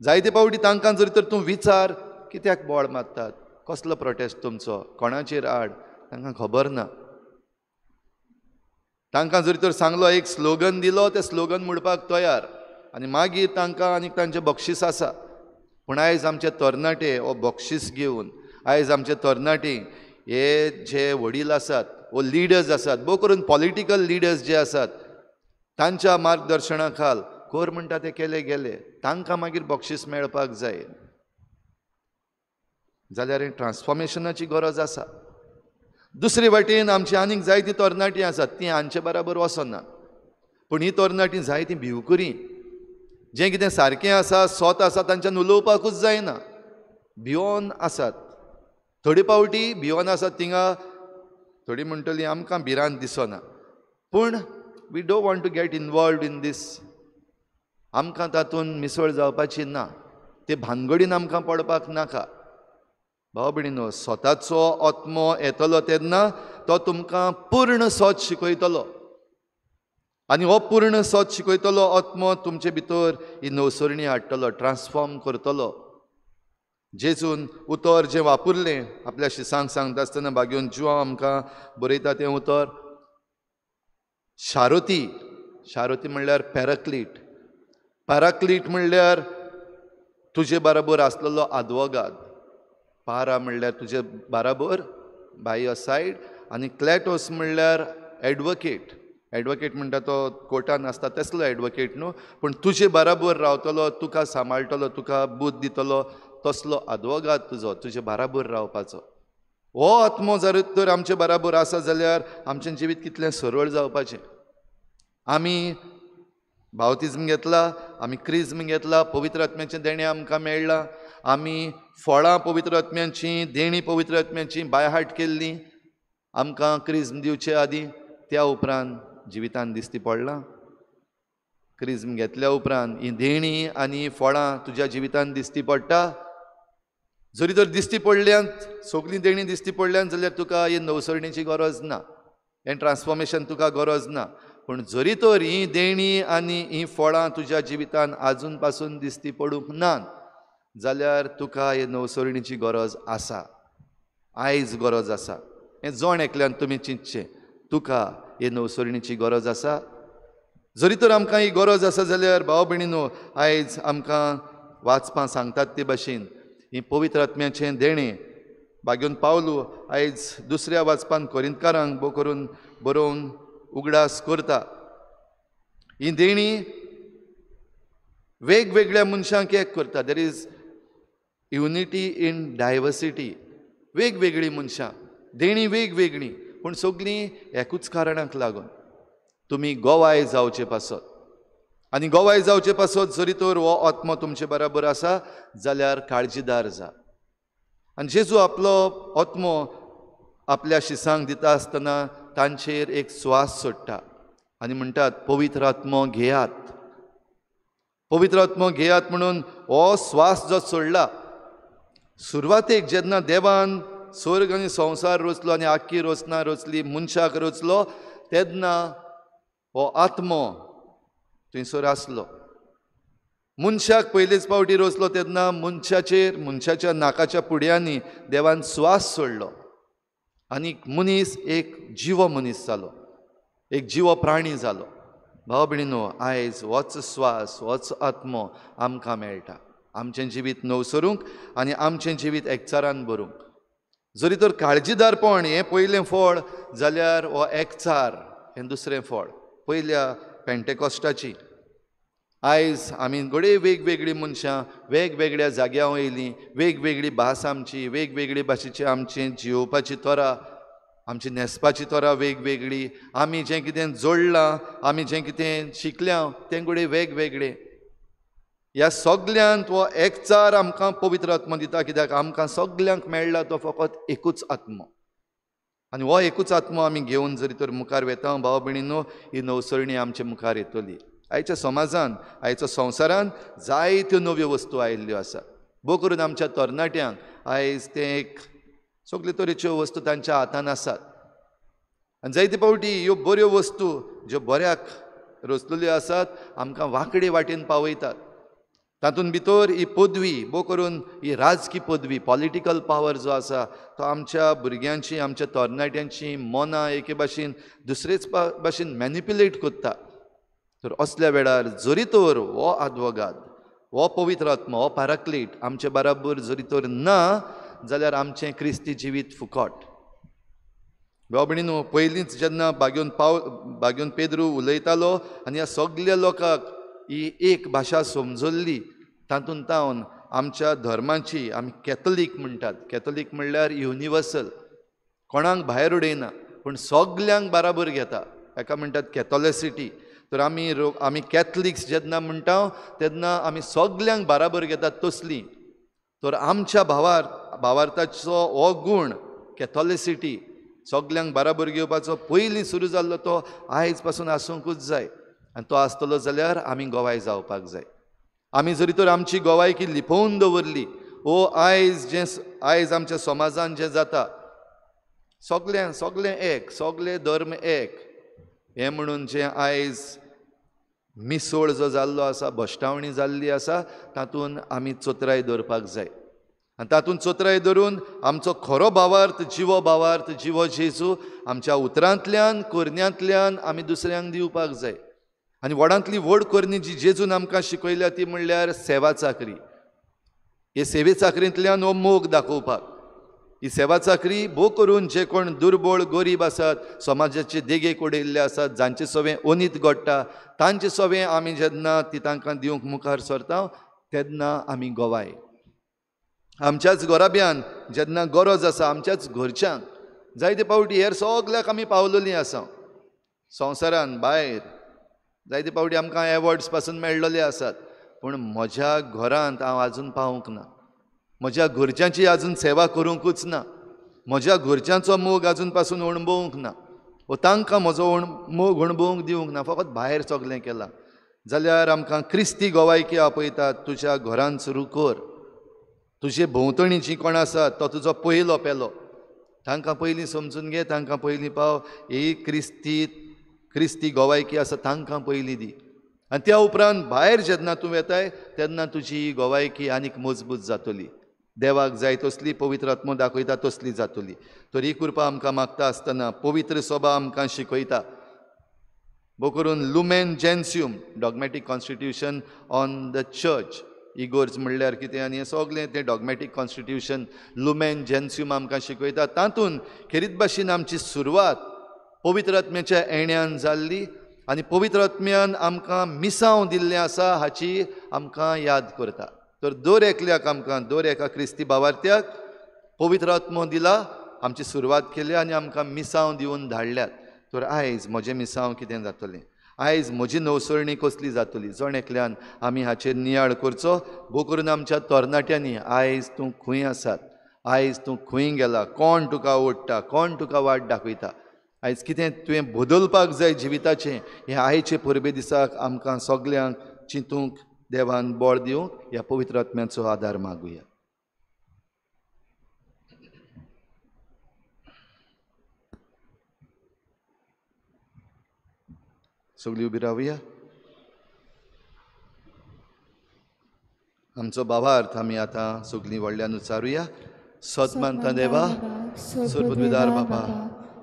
जायते फावटी तांकां जर तर तूं विचार कित्याक बोवाळ मारतात, कसलो प्रोटेस्ट तुमचो, कोणाचेर आड, तांकां खबर ना. तांकां जर तर सांगलो एक स्लोगन दिलो, ते स्लोगन म्हणपाक तयार, आनी मागीर तांकां आनीक तांचें बक्षीस आसा. पूण आयज आमचे तरणाटे हो बक्षीस घेवन, आयज आमचे तरणाटे हे जे वडील आसात वो लिडर्स आसात, भोव करून पॉलिटिकल लिडर्स जे आसात, तांच्या मार्गदर्शना खाल कर म्हणटा ते केले गेले, तांकां मागीर बक्षीस मेळपाक जाय. जाल्यार ट्रान्सफॉर्मेशनाची गरज आसा. दुसरे वाटेन आमची आनीक जायतीं तरणाटीं आसात, तीं हांचे बराबर वचना, पूण ही तरणाटीं जायतीं भिवकुरी, जें कितें सारकें आसा, सोत आसा, तांच्यान उलोवपाकूच जायना, भियोन आसात. थोडे फावटी भियोन आसात थिंगा, थोडी म्हणटली आमकां भिरांत दिसना, पूण we don't want to get involved in this, आमकां तातूंत मिसळ जावपाची ना, ते भानगडीन आमकां पडपाक नाका. भाव भयणीनो, स्वताचो आत्मो येतलो तेन्ना तो तुमकां पूर्ण सत शिकयतलो, आनी हो पूर्ण सत शिकयतलो आत्मो तुमचे भितर ही नवसरणी हाडटलो, ट्रान्सफॉर्म करतलो. जेजून उतर जें वापरलें आपल्या शिसांक सांगता आसतना, बागेवन जुवांव आमकां बरयता तें उतर शारोती. शारोती म्हणल्यार पॅराक्लीट. पॅराक्लीट म्हणल्यार तुजे बराबर आसलेलो आदवोगाद. पारा म्हणल्यार तुजे बराबर, बाय your side, आनी क्लॅटोस म्हणल्यार एडवोकेट. एडवोकेट म्हणटा तो कोर्टान आसता तसलो एडवोकेट न्हू, पूण तुजे बराबर रावतलो, तुका सांबाळटलो, तुका बूद दितलो, तसलो आदवोगाद तुजो, तुजे बराबर रावपाचो. हो आत्मो जर तर आमचे बराबर आसा जाल्यार आमचें जिवीत कितलें सरळ जावपाचें. आमी बावतिज्म घेतला, आमी क्रिज्म घेतला, पवित्र आत्म्याचें देणें आमकां मेळ्ळां, आमी फळां पवित्र आत्म्याचीं, देणीं पवित्र आत्म्याचीं बायहाट केल्लीं आमकां क्रिज्म दिवचे आदीं. त्या उपरांत जिवितान दिसती पडलां? क्रिज्म घेतल्या उपरांत ही देणीं आनी फळां तुज्या जिवितान दिसती पडटा? जरी तर दिसती पडल्यांत, सगळीं देणीं दिसती पडल्यान जाल्यार तुका ही नवसरणीची गरज ना, हें ट्रान्सफॉर्मेशन तुका गरज ना. पूण जरी तर ही देणीं आनी ही फळां तुज्या जिवितान आजून पासून दिसती पडूंक ना जाल्यार तुका हे नवसरणीची गरज आसा, आयज गरज आसा. हें जण एकल्यान तुमी चिंतचें, तुका हे नवसरणीची गरज आसा. जरी तर आमकां ही गरज आसा जाल्यार भाव भयणीनो, आयज आमकां वाचपां सांगतात ते भाशेन ही पवित्र आत्म्याचें देणें बागेवन पावलू आयज दुसऱ्या वाचपान कोरिंतकारांक बो करून बरोवन उगडास करता. ही देणीं वेगवेगळ्या मनशांक एक करता. There is unity in diversity. वेगवेगळीं मनशां, देणीं वेगवेगळीं, पूण सगळीं एकूच कारणाक लागून तुमी गोवाय जावचे पासत. आनी गोवाय जावचे पासत जरी तर हो आत्मो तुमचे बराबर आसा जाल्यार काळजीदार जा. आनी जेजू आपलो आत्मो आपल्या शिसांक दिता आसतना तांचेर एक स्वास सोडटा आनी म्हणटात, पवित्र आत्मो घेयात, पवित्र आत्मो घेयात. म्हणून हो स्वास जो सोडला, सुरवातेक जेन्ना देवान स्वर्ग आनी संवसार रचलो आनी आख्खी रचना रचली, मनशाक रचलो, तेन्ना हो आत्मो थंयसर आसलो. मनशाक पयलेच फावटी रचलो तेन्ना मनशाचेर, मनशाच्या नाकाच्या पुड्यांनी देवान स्वास सोडलो आनी मनीस एक जिवो मनीस जालो, एक जिवो प्राणी जालो. भाव भयणीनो, आयज होच स्वास, होच आत्मो आमकां मेळटा आमचें जिवीत नवसरूंक आनी आमचें जिवीत एकचारान भरूंक. जरी तर काळजीदारपण हें पयलें फळ जाल्यार हो एकचार हें दुसरें फळ पयल्या पेंटेकॉस्टाची. आयज आमी घडये वेगवेगळीं मनशां वेगवेगळ्या जाग्यां वयलीं, वेगवेगळी भास आमची, वेगवेगळी भाशेची आमची जियोवपाची तरा, आमची न्हेसपाची तरा वेगवेगळी, आमी जें कितें जोडलां, आमी जें कितें शिकल्या तें घडये वेगवेगळें. ह्या सगल्यांत हो एकचार आमकां पवित्र आत्मो दिता, कित्याक आमकां सगल्यांक मेळ्ळा तो फकत एकूच आत्मो. आनी हो एकूच आत्मो आमी घेवन जरी तर मुखार वेता भाव भयणीनो, ही नवसरणी आमचे मुखार येतली. आयच्या समाजान, आयच्या संवसारान जायत्यो नव्यो वस्तू आयिल्ल्यो आसात. भोव करून आमच्या तरणाट्यांक आयज तें एक सगळे तरेच्यो वस्तू तांच्या हातान आसात. आनी जायते फावटी ह्यो बऱ्यो वस्तू ज्यो बऱ्याक रचलेल्यो आसात आमकां वांकडे वाटेन पावयतात. तातूंत भितर ही पदवी, भोव करून ही राजकी पदवी, पॉलिटिकल पावर जो आसा तो आमच्या भुरग्यांची, आमच्या तरणाट्यांची मनां एके भाशेन दुसरेच भाशेन मॅनिप्युलेट करता. तर असल्या वेळार जरी तर हो आदवोगाद, हो पवित्र आत्मो, हो पाराक्लीट आमचे बराबर जरी तर ना जाल्यार आमचें क्रिस्ती जिवीत फुकट. भाव भयणीनो, पयलींच जेन्ना बागेवन पेद्रू उलयतालो आनी ह्या सगल्या लोकांक ही एक भाशा समजल्ली, तातूंत तावन आमच्या धर्माची, आमी कॅथोलीक म्हणटात, कॅथोलीक म्हणल्यार युनिवर्सल, कोणाक भायर उडयना पूण सगल्यांक बराबर घेता, हाका म्हणटात कॅथोलिसिटी. तर आमी कॅथलिक्स जेन्ना म्हणटा तेन्ना आमी सगल्यांक बराबर घेतात तसली. तर आमच्या भावार्थाचो हो गूण कॅथोलिसिटी, सगल्यांक बराबर घेवपाचो पयलीं सुरू जाल्लो तो आयज पासून आसूंकूच जाय. आनी तो आसतलो जाल्यार आमी गोवाय जावपाक जाय. आमी जरी तर आमची गोवायकी लिपोवन दवरली, ओ आयज जें आयज आमच्या समाजान जें जाता, सगळें सगळें एक, सगळे धर्म एक, हें म्हणून जें आयज मिसोळ जो जाल्लो आसा, भश्टावणी जाल्ली आसा, तातूंत आमी चोत्राय दवरपाक जाय. आनी तातूंत चोत्राय धरून आमचो खरो भावार्थ, जिवो भावार्थ, जिवो जेजू आमच्या उतरांतल्यान, करण्यांतल्यान आमी दुसऱ्यांक दिवपाक जाय. आनी व्हडांतली व्हड करणी जी जेजून आमकां शिकयल्या ती म्हणल्यार सेवा चाकरी. हे सेवे चाकरींतल्यान हो मोग दाखोवपाक, ही सेवा चाकरी भोव करून जे कोण दुर्बळ गरीब आसात, समाजाचे देगेक उडयल्ले आसात, जांचे सवें अनीत घडटा, तांचे सवें आमी जेन्ना ती तांकां दिवंक मुखार सरता तेन्ना आमी गोवाय. आमच्याच घराब्यान जेन्ना गरज आसा, आमच्याच घरच्यांक, जायते फावटी हेर सगल्याक आमी पावलेलीं आसा, संवसारान भायर जायते फावटी आमकां एवॉर्ड्स पासून मेळ्ळेले आसात, पूण म्हज्या घरांत हांव आजून पावूंक ना, म्हज्या घरच्यांची आजून सेवा करूंकूच ना, म्हज्या घरच्यांचो मोग आजून पासून अणभवूंक ना. वो तांकां म्हजो मोग अणभवूंक दिवंक ना, फकत भायर सगळें केलां जाल्यार आमकां क्रिस्ती गोवायकी आपयतात, तुज्या घरान सुरू कर, तुजे भोंवतणी जी कोण आसा तो तुजो पयलो पेलो, तांकां पयलीं समजून घे, तांकां पयलीं पाव, ही क्रिस्ती गोवायकी आसा तांकां पयलीं दी आनी त्या उपरांत भायर जेन्ना तूं वेताय तेन्ना तुजी गोवायकी आनीक मजबूत जातली, देवाक जाय तसली पवित्र आत्मो दाखयता तसली जातली। तर ही कृपा आमकां मागता आसतना पवित्र सभा आमकां शिकयता, भोव करून Lumen Gentium dogmatic constitution on the church, इगोर्ज म्हणल्यार कितें आनी हें सगळें तें डॉगमॅटीक कॉन्स्टिट्यूशन लुमेन जेन्स्यूम आमकां शिकयता। तातूंत खेरीत भाशेन आमची सुरवात पवित्र आत्म्याच्या येण्यान जाल्ली आनी पवित्र आत्म्यान आमकां मिसांव दिल्लें आसा हाची आमकां याद करता। तर दर एकल्याक आमकां, दर एका क्रिस्ती भावार्थ्याक पवित्र आत्मो दिला, आमची सुरवात केली आनी आमकां मिसांव दिवन धाडल्यात। तर आयज म्हजें मिसांव कितें जातलें, आयज म्हजी नवसरणी कसली जातली, जण एकल्यान आमी हाचेर नियाळ करचो। भोव करून आमच्या तरणाट्यांनी आयज तूं खंय आसात, आयज तूं खंय गेला, कोण तुका ओडटा, कोण तुका वाट दाखयता, आयज कितें तुवें बदलपाक जाय जिविताचें, हें आयचे परबे दिसाक आमकां सगल्यांक चिंतूंक देवान बळ दिवंक ह्या पवित्र आत्म्याचो आदार मागुया। सगळीं उबी रावया। आमचो भावार्थ आमी आतां सगळीं व्हडल्यान उच्चारुया। सत मानता देवा, सर्वपदवीदार बापा,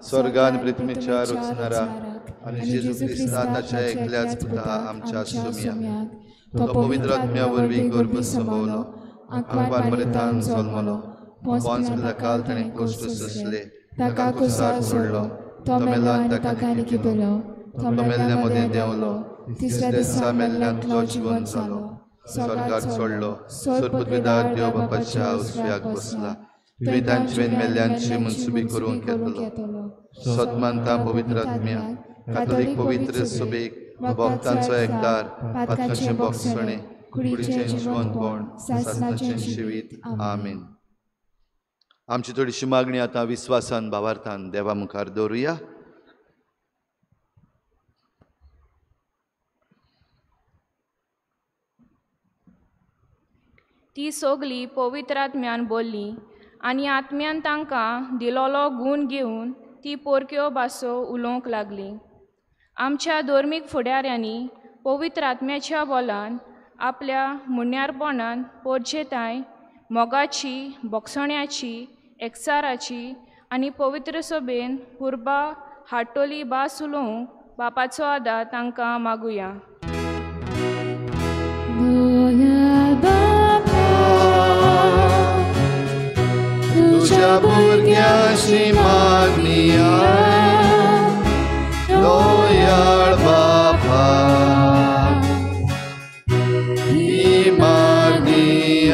स्वर्गान पृथ्वीच्या रचणारा आनी जेजू क्रिस्ता ताच्या एकल्याच पुता आमच्या सुमया, तो पवित्र आत्म्या वरवीं गर्भ संभवलो, आंकवार मरेतान जल्मलो, पोन्स पिलाताक ताणें कश्ट सोंसले, ताका कुसार सोडलो, तो मेलो आनी ताका लिपयलो, तो मेल्ल्या मदें देंवलो, तिसऱ्या दिसा मेल्ल्यांतलो जिवन जालो, स्वर्गार चडलो, सर्वपदवीदार देव बापाच्या उजव्याक बसला, तुवें तांचे मेल्ल्यांची मनसुबी करूंक येतलो। सतमानता पवित्र आत्म्या, कातोलीक पवित्र सभेक, भक्तांचो एकदार, पातकाचें बोगसणें, कुडीचें जिवंतपण, सासणाचें जिवीत, आमेन। आमची थोडीशी मागणी आतां विस्वासान भावार्थान देवा मुखार दवरुया। ती सगळी पवित्र आत्म्यान बोल्ली आनी आत्म्यान तांकां दिलोलो गूण घेवन ती पोरक्यो भासो उलोवंक लागली। आमच्या धर्मीक फुडाऱ्यांनी पवित्र आत्म्याच्या बोलान आपल्या मुण्यारपणान पोरजेताय मोगाची, बोगसण्याची, एकचाराची आनी पवित्र सभेन पुर्बा हाडटली भास उलोवंक बापाचो आदार तांकां मागुया। तुज्या भुरग्यांची मागणी दयाळ बापा, ही मागणी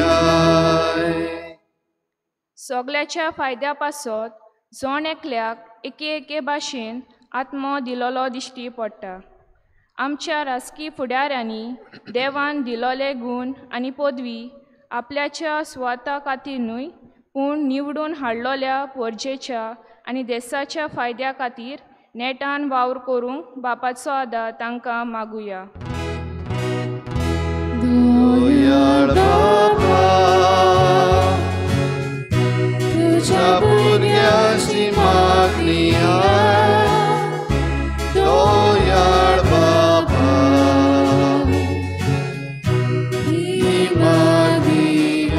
सगळ्याच्या फायद्या पासत जण एकल्याक एके एके भाशेन आत्मो दिलोलो दिश्टी पडटा। आमच्या राजकी फुडाऱ्यांनी देवान दिलोले गूण आनी पदवी आपल्याच्या सुवाता खातीर न्हय, पूण निवडून हाडलोल्या पोरजेच्या आनी देशाच्या फायद्या खातीर नेटान वावर करूंक बापाचो आदार तांकां मागुया। तुज्या भुरग्यांची मागणी दयाळ बापा, ही मागणी।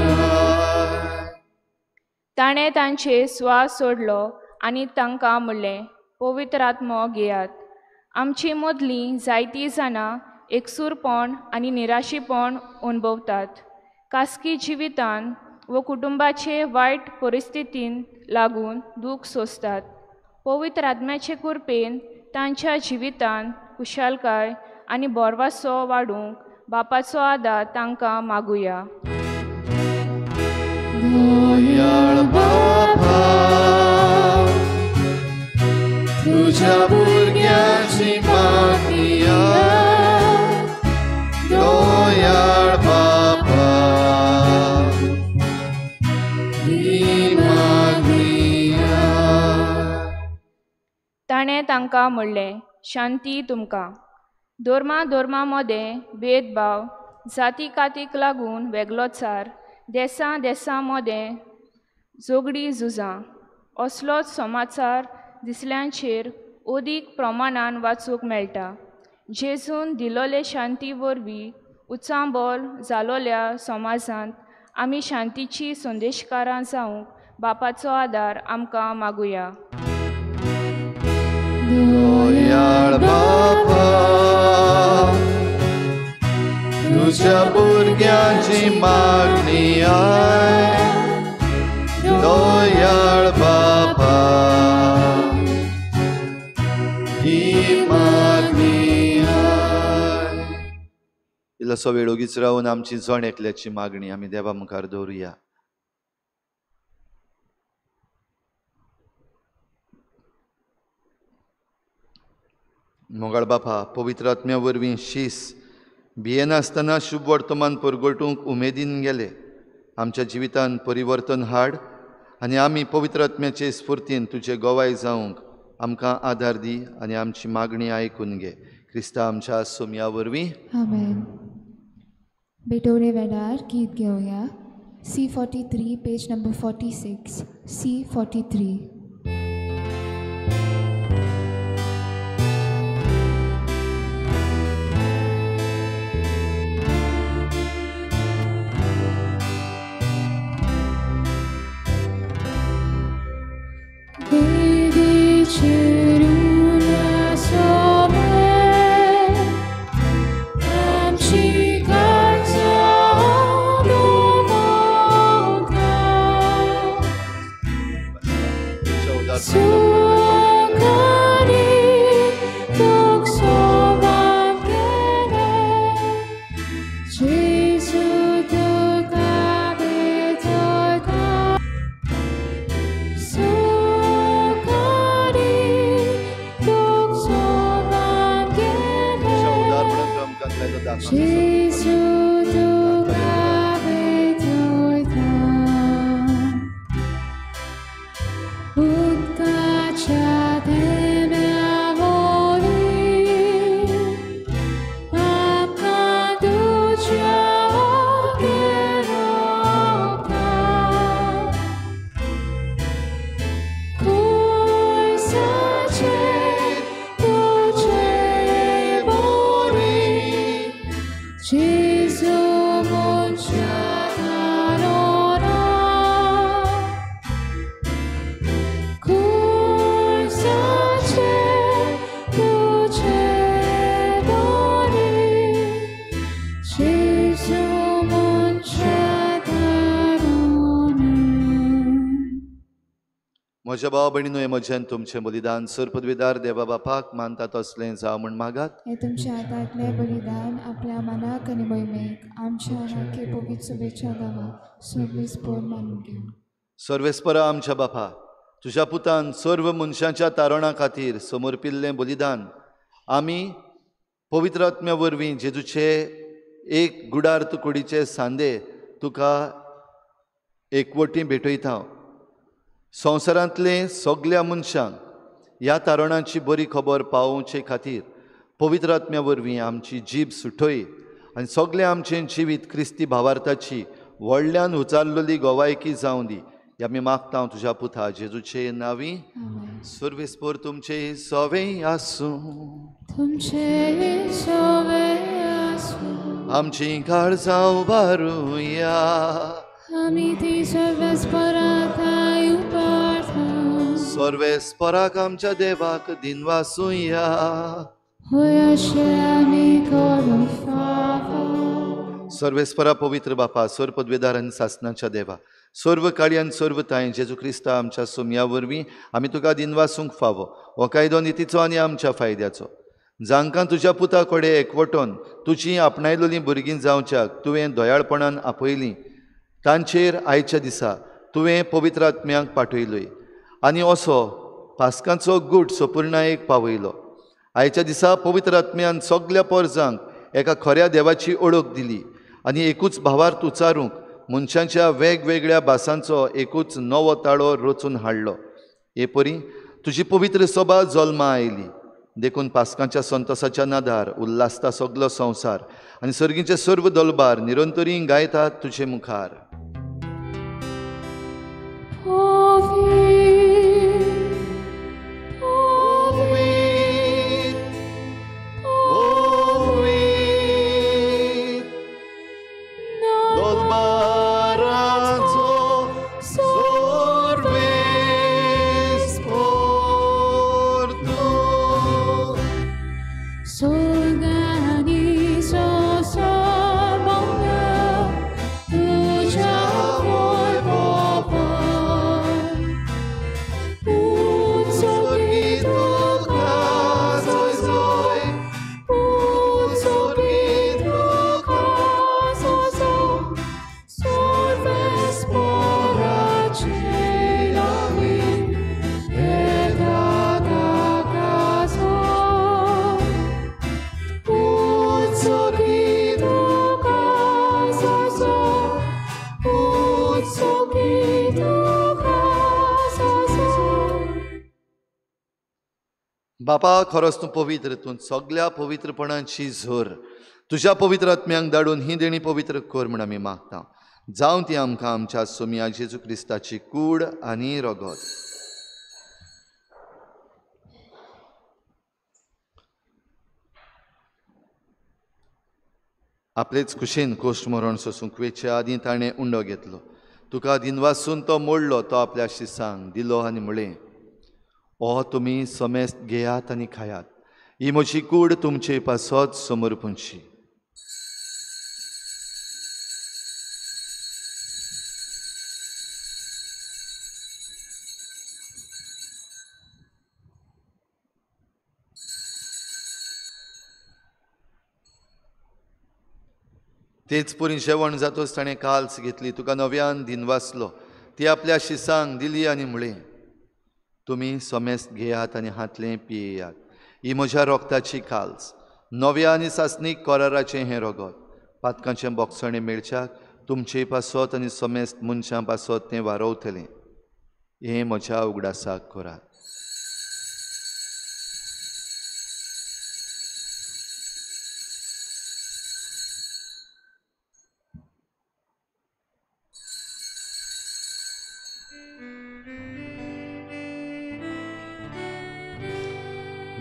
ताणें तांचे स्वास सोडलो आनी तांकां म्हणलें, पवित्र आत्मो घेयात। आमची मदलीं जायतीं जाणां एकसूरपण आनी निराशीपण अणभवतात। खासगी जिवितान वो कुटुंबाचे वायट परिस्थितीन लागून दूख सोंसतात। पवित्र आत्म्याचे कृपेन तांच्या जिवितान खुशालकाय आनी बोरवासो वाडूंक बापाचो आदार तांकां मागुया। दयाळ बापा, तुज्या भुरग्यांची मागणी दयाळ बापा, ही मागणी। ताणें तांकां म्हणलें, शांती तुमकां. धर्मा धर्मा मदें भेदभाव, जाती कातीक लागून वेगळोचार, देसां देसां मदें झगडीं झुजां असलोच समाचार दिसल्यांचेर अदीक प्रमाणान वाचूंक मेळटा. जेजून दिलोले शांती वरवीं उचांबळ जालोल्या समाजांत आमी शांतीची संदेशकारां जावंक बापाचो आदार आमकां मागुया. दयाळ बापा, तुज्या भुरग्यांची मागणी आयक. दयाळ बापा, ही मागणी आयक. इल्लोसो वेळ ओगीच रावन आमची जण एकल्याची मागणी आमी देवा मुखार दवरुया. मोगाळ बापा, पवित्र आत्म्या वरवीं शीस भियेनासतना शुभ वर्तमान परगटूंक उमेदीन गेले. आमच्या जिवितांत परिवर्तन हाड आनी आमी पवित्र आत्म्याचे स्फुर्तीन तुजे गोवाय जावंक आमकां आदार दी आनी आमची मागणी आयकून घे. क्रिस्ता आमच्या सोमया वरवीं. आमेन. बेटोरे वेळार गीत घेवया. C43 page number 46. C43. म्हज्या भाव भयणीनो, हें म्हजें तुमचें बलिदान सर्वपदवीदार देवा बापाक मानता तसलें जावं म्हूण मागात. हें तुमच्या हातांतलें बलिदान आपल्या मनाक आनी मोहिमेक आमच्या आनी पवित्र शुभेच्छा गांवाक सर्वेस्पर मानून घेवं. सर्वेस्परा आमच्या बापा, तुज्या पुतान सर्व मनशांच्या तारणा खातीर समर्पिल्लें बलिदान आमी पवित्र आत्म्या वरवीं जेजूचे एक गुडार्थ कुडीचे सांदे तुका एकवटी भेटयता. संवसारांतले सगल्या मनशांक ह्या तारणाची बरी खबर पावोवचे खातीर पवित्र आत्म्या वरवीं आमची जीब सुटय आनी सगळें आमचें जिवीत क्रिस्ती भावार्थाची व्हडल्यान उचारलेली गोवायकी जावं दी. आमी मागता तुज्या पुता जेजूचे नांवी. सर्वेस्पर तुमचे सवे आसूं. तुमचे सवे आसूं. आमची काळजां उबारुया. आमी ती सर्वेस्पराक उबारता. सर्वेस्पराक आमच्या देवाक दिनवासुया. होय अशें आमी करूंक फावो. सर्वेस्परा पवित्र बापा, सर्व पदवेदार आनी सासणाच्या देवा, सर्व काळी आनी सर्व तांय जेजू क्रिस्ता आमच्या सोमया वरवीं आमी तुका दिनवासूंक फावो. हो कायदो नितीचो आनी आमच्या फायद्याचो. जांकां तुज्या पुता कडेन एकवटून तुजी आपणायलेलीं भुरगीं जावच्याक तुवें दयाळपणान आपयलीं, तांचेर आयच्या दिसा तुवें पवित्र आत्म्यांक पाठयलोय आनी असो पास्कांचो गूट सपुर्णायेक पावयलो. आयच्या दिसा पवित्र आत्म्यान सगल्या पोरजांक एका खऱ्या देवाची ओळख दिली आनी एकूच भावार्थ उचारूंक मनशांच्या वेगवेगळ्या भासांचो एकूच नवो ताळो रचून हाडलो. हे परी तुजी पवित्र सभा जल्मा आयली. देखून पास्कांच्या संतोसाच्या नादार उल्हासता सगलो संवसार आनी सर्गीचे सर्व दलबार निरंतरी गायतात तुजे मुखार. बापा, खरोच तूं पवित्र, तूं सगल्या पवित्रपणाची झर. तुज्या पवित्र आत्म्यांक धाडून ही देणी पवित्र कर म्हूण आमी मागता. जावं ती आमकां आमच्या सोमया जेजू क्रिस्ताची कूड आनी रगत. आपलेच खुशेन कोश्ट मरण सोसूंक वेचे आदीं ताणें उंडो घेतलो. तुका दिनवासून तो मोडलो, तो आपल्या शिसांक दिलो आनी म्हळें, ओ तुमी समेस्त घेयात आनी खायात, ही म्हजी कूड तुमचे पासत समर्पणची. तेच परी जेवण जातोच ताणें काल्स घेतली, तुका नव्यान दिनवासलो, ती आपल्या शिसांक दिली आनी म्हळें, तुमी समेस्त घेयात आनी हातलें पियेयात, ही म्हज्या रोगताची काल्स, नव्या आनी सासणीक कराराचें हें रगत. पातकांचें बोगसणें मेळच्याक तुमचे पासत आनी समेस्त मनशां पासत तें वारोवतलें. हें म्हज्या उगडासाक करात.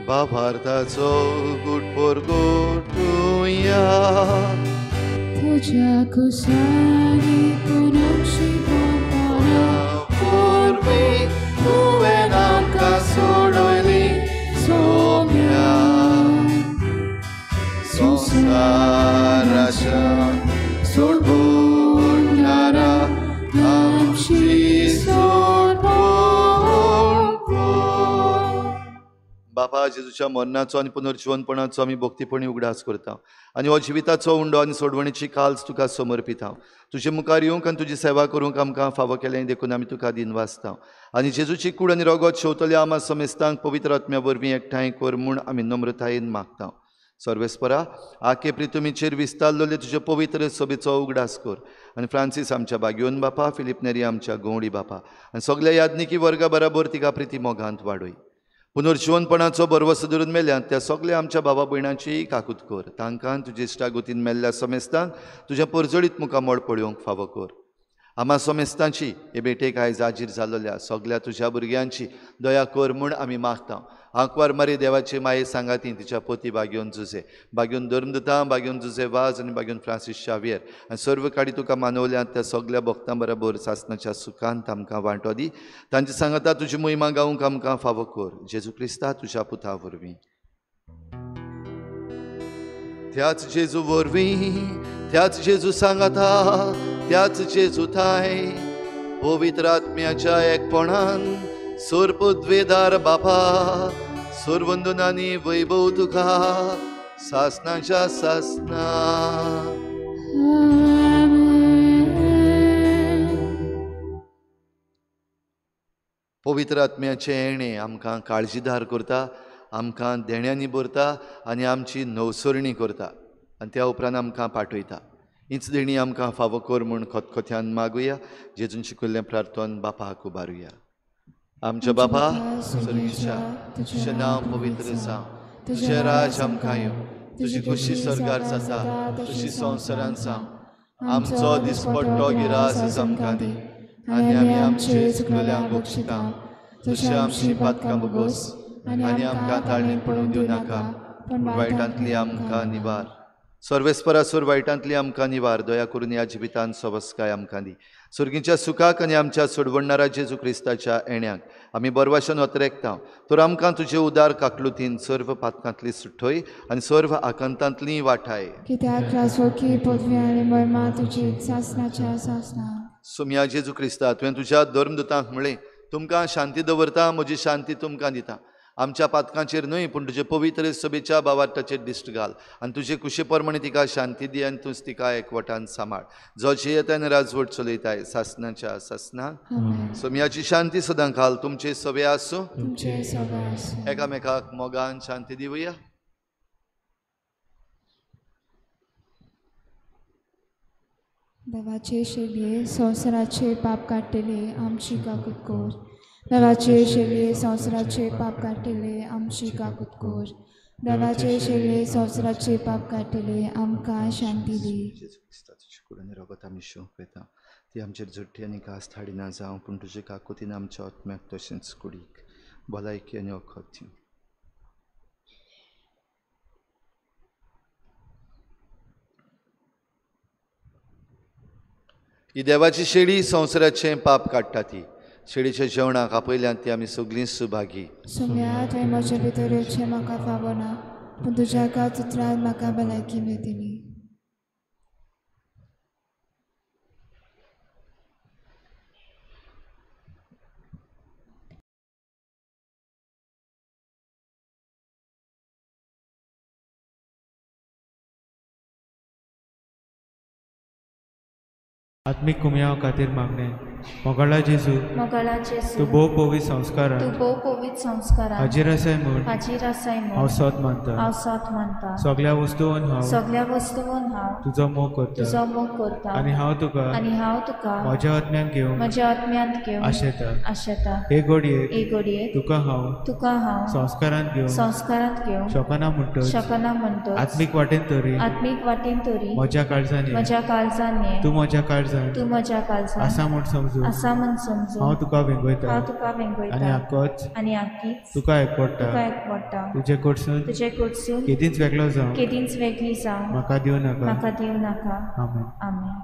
बाभारताचो गुटपोर गोटुया तुझ्या कुसानी पुनक्षी पूर्वी तुवें आमकां सोडयली सोम्या संवसाराच्या सोडवणारा आमची बापा, जेजूच्या मरणाचो आनी पुनर्जिवनपणाचो आमी भक्तीपणी उगडास करता आनी हो जिविताचो उंडो आनी सोडवणीची काल्स तुका समर्पिता. तुजे मुखार येवंक आनी तुजी सेवा करूंक आमकां फावो केलें देखून आमी तुका दिनवासता. आनी जेजूची कूड आनी रगत शेवतल्या आमा समेस्तांक पवित्र आत्म्या वरवीं एकठांय कर म्हूण आमी नम्रतायेन मागता. सर्वेस्परा, आके प्रितुमीचेर विस्तारलेले तुजे पवित्र सभेचो उगडास कर आनी फ्रांसीस आमच्या बागयोन बापा, फिलीप नेरी आमच्या गवडी बापा आनी सगल्या याज्ञिकी वर्गा बराबर तिका प्रिती मोगांत वाडय. पुनर्जिवनपणाचो भरवसो धरून मेल्यात त्या सगल्या आमच्या भावा भयणांची काकूत कर. तांकां तुजे इश्टागतीन मेल्ल्या समेस्तांक तुज्या परजळीत मुखामळ पळोवंक फावो कर. आमा समेस्तांची हे भेटेक आयज हाजीर जाल्ल्या सगल्या तुज्या भुरग्यांची दया कर म्हूण आमी मागता. आंकवार मारी देवाची माये सांगाती तिच्या पोती बागयोन जुजे, बागयोन धर्मदुता, बागयोन जुजे वाज आनी बागयोन फ्रांसीस शावियर आनी सर्व काडी तुका मानवल्यात त्या सगल्या भक्तां बराबर सासनाच्या सुखांत आमकां वांटो दी. तांचे सांगाता तुजी मोहिमा गावंक आमकां फावो कर. जेजू क्रिस्ता तुज्या पुता वरवीं. त्याच जेजू वरवीं, त्याच जेजू सांगाता, त्याच जेजू थाय पवित्र आत्म्याच्या एकपणान सोरपद्वेदार बापा सोरवंदनानी वैभव तुका सासनाच्या सासना. पवित्र आत्म्याचें येणें आमकां काळजीदार करता, आमकां देण्यांनी भरता आनी आमची नवसरणी करता आनी त्या उपरांत आमकां पाठयता. हीच देणी आमकां फावो कर म्हूण खतखत्यान मागुया. जेजून शिकयल्लें प्रार्थन बापाक उबारुया. आमच्या बापा स्वर्गीच्या, तुजें नांव पवित्र जावं, तुजें राज आमकां येवं, तुजी खुशी स्वर्गार जाता तशी संवसारांत जावं. आमचो दिसपट्टो गिरास आमकां दी आनी आमी आमचे चुकलेल्यांक बक्षिता तशें आमची पातकां भोगोस आनी आमकां ताळणेंत पडूंक दिवं नाका, पूण वायटांतली आमकां निवार. सर्वेस्परासूर वायटांतली आमकां निवार. दया करून ह्या जिवितान सवस्काय आमकां दी. सुर्गीच्या सुखाक आनी आमच्या सोडवणणारा जेजू क्रिस्ताच्या येण्याक आमी बरवाशन अत्रेकता. तर आमकां तुजे उदार काकलुतीन सर्व पातकांतली सुठय आनी सर्व आकांतांतली वाठाय. कित्याक राजवकी पदवी आनी महिमा तुजी सासणाच्या सासणा. सोम्या जेजू क्रिस्ता, तुवें तुज्या धर्मदूतांक म्हळें, तुमकां शांती दवरता, म्हजी शांती तुमकां दिता. आमच्या पातकांचेर न्हय पूण तुजे पवित्र सभेच्या भावार्थाचेर दिश्ट घाल आनी तुजे कुशे प्रमाणे तिका शांती दी आनी तूंच तिका एकवटान सांबाळ, जो जियेता आनी राजवट चलयताय सासणाच्या सासणाक. सोम्याची शांती सदां घाल तुमचे सवे आसूं. एकामेकाक मोगान शांती दिवया. देवाचे शेलये संवसाराचे पाप काडटले आमची काकूत कोर. देवाचे शेलये संवसाराचे पाप काडटले आमची काकूत कोर. देवाचे शेलये संवसाराचे पाप काडटले आमकां शांती दी. रगत आमी शोक येता ती आमचेर झुट्टी आनी घास हाडिना जावं, पूण तुजे काकुतीन आमच्या आत्म्याक तशेंच कुडीक भलायकी आनी वखद दिवं. ही देवाची शेळी संवसाराचें पाप काडटा. ती शेळीच्या जेवणाक आपयल्यान ती आमी सगळीं सुभागी. सोम्या, तुवें म्हज्या भितर येवचें म्हाका फावना, पूण तुज्या एकाच उतरान म्हाका भलायकी मेळटली. आत्मीक कुमयाव खातीर मागणें. मोगाळा जेजू, तूं भोव पवित्र संस्कारान हाजीर आसाय म्हूण हांव सोत मानता. सगळ्या वस्तून हांव तुजो मोग करता आनी हांव तुका म्हज्या आत्म्यांत घेवंक आशेता. हे घडयेक तुका हांव संस्कारांत घेवंक शकना म्हणटच आत्मीक वाटेन तरी म्हज्या काळजान ये, तूं म्हज्या काळजान आसा म्हूण समजून हांव तुका वेंगयता आनी आक्कीच तुका एकवटा. तुजे कडसून केदींच वेगळो जावं म्हाका दिवं नाका. आमेन. आमेन.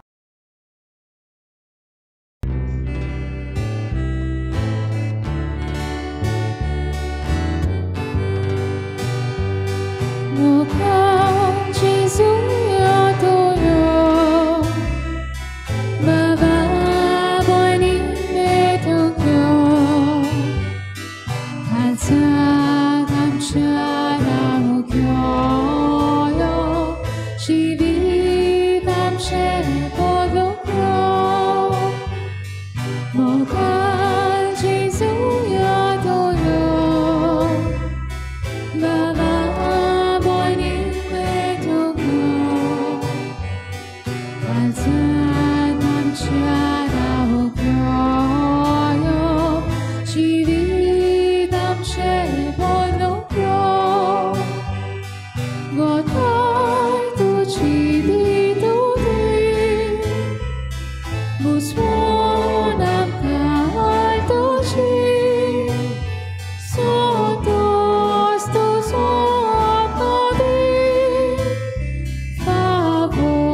Favor,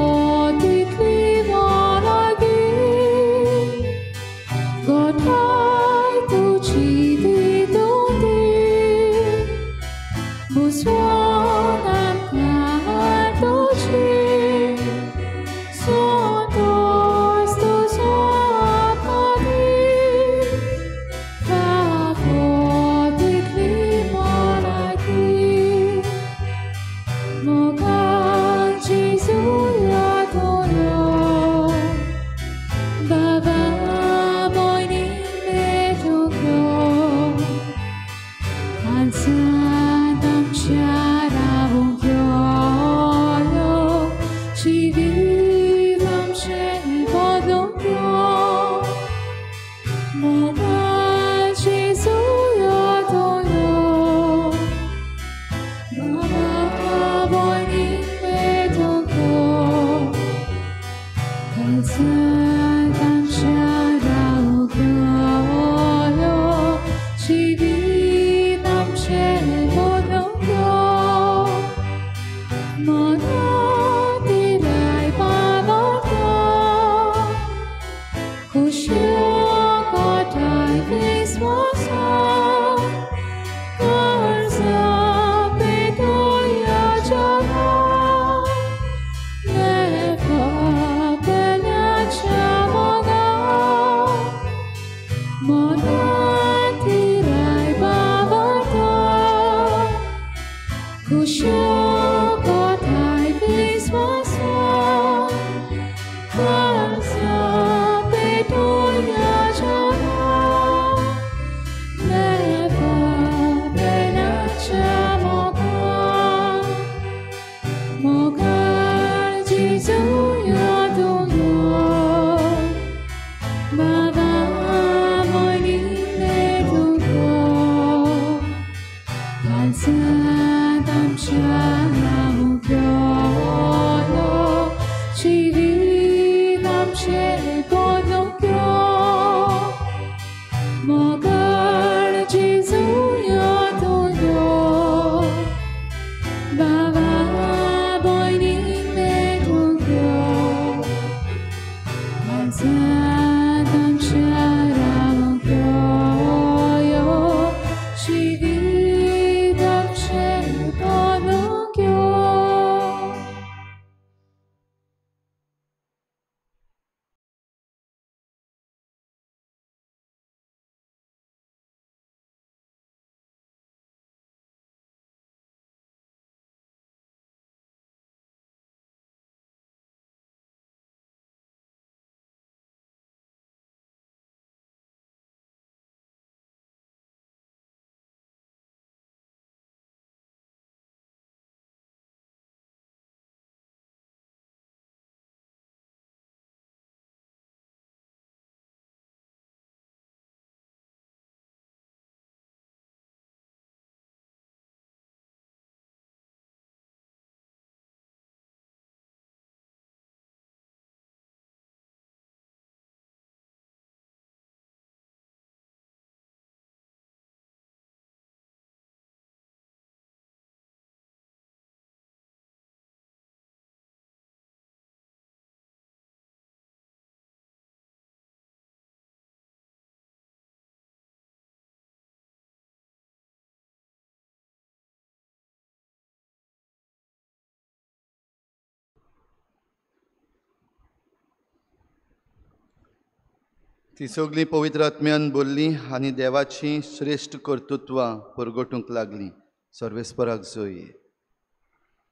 ती सगळीं पवित्र आत्म्यान बोल्ली आनी देवाची श्रेश्ठ कर्तृत्वां परगटूंक लागलीं. सर्वेस्पराक जोय.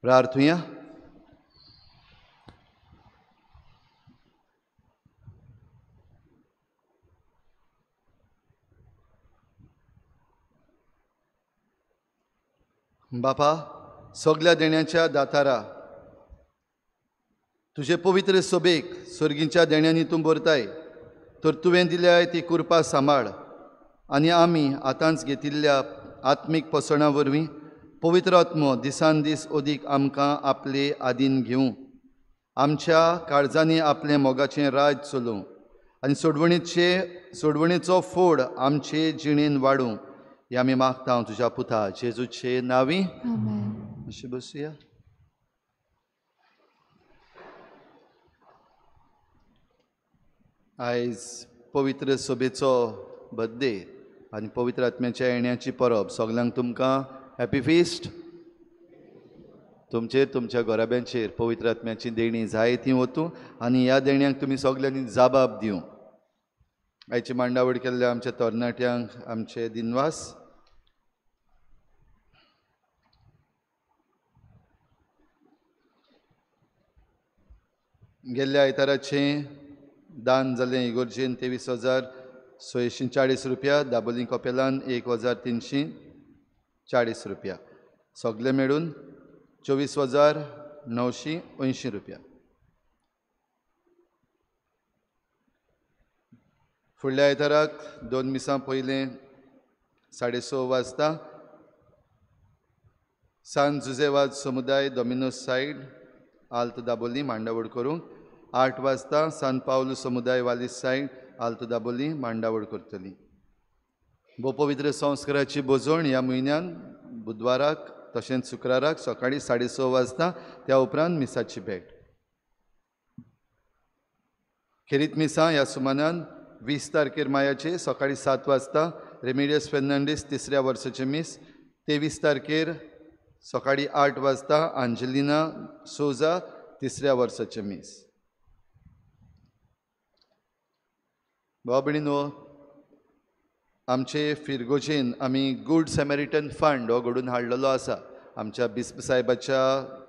प्रार्थुया. बापा, सगल्या देण्याच्या दातारा, तुजे पवित्र सोबेक सर्गींच्या देण्यांनी तूं भरताय, तर तुवें दिल्याय ती कृपा सांबाळ आनी आमी आतांच घेतिल्ल्या आत्मीक पोसणां वरवीं पवित्र आत्मो दिसान दीस अदीक आमकां आपले आदीन घेवं, आमच्या काळजांनी आपलें मोगाचें राज चलोवं आनी सोडवणेचो फोड आमचे जिणेन वाडूं. हे आमी मागता तुज्या पुता जेजूचे नांवी. अशें बसुया. आयज पवित्र सभेचो बर्थडे आनी पवित्र आत्म्याच्या येण्याची परब. सगल्यांक तुमकां हॅपी फिस्ट. तुमचेर तुमच्या घराब्यांचेर पवित्र आत्म्याची देणी जाय ती वतूं आनी ह्या देण्यांक तुमी सगल्यांनी जाबाब दिवं. आयची मांडावळ केल्ल्या आमच्या तरणाट्यांक आमचे दिनवास. गेल्ल्या आयताराचें दान जालें इगोर्जेन 23,640 रुपया, दाबोली कपेलान 1,340 रुपया, सगळे मेळून 24,980 रुपया. फुडल्या आयताराक 2 मिसां पयलें 6:30 वाजता सान जुजेवाद समुदाय डॉमिनोस सायड आल्त दाबोली मांडावळ करूंक, 8 वाजता सान पावलू समुदाय वालीस सायड आल्त दाबोली मांडावळ करतली. भोवपवित्र संस्काराची बोजवण ह्या म्हयन्यान बुधवाराक तशेंच शुक्राराक सकाळीं 6:30 वाजता, त्या उपरांत मिसाची भेट. खेरीत मिसां ह्या सुमानान 20 तारखेर मायाचे सकाळीं 7 वाजता रेमिडियस फेर्नांडीस 3ऱ्या वर्साचें मीस, 23 तारखेर सकाळीं 8 वाजता आंजेलिना सोजा 3ऱ्या वर्साचें मीस. भाव भयणीनो, आमचे फिरगोजेन आमी गूड सेमेरिटन फंड हो घडून हाडलेलो आसा. आमच्या बिस्प साहेबाच्या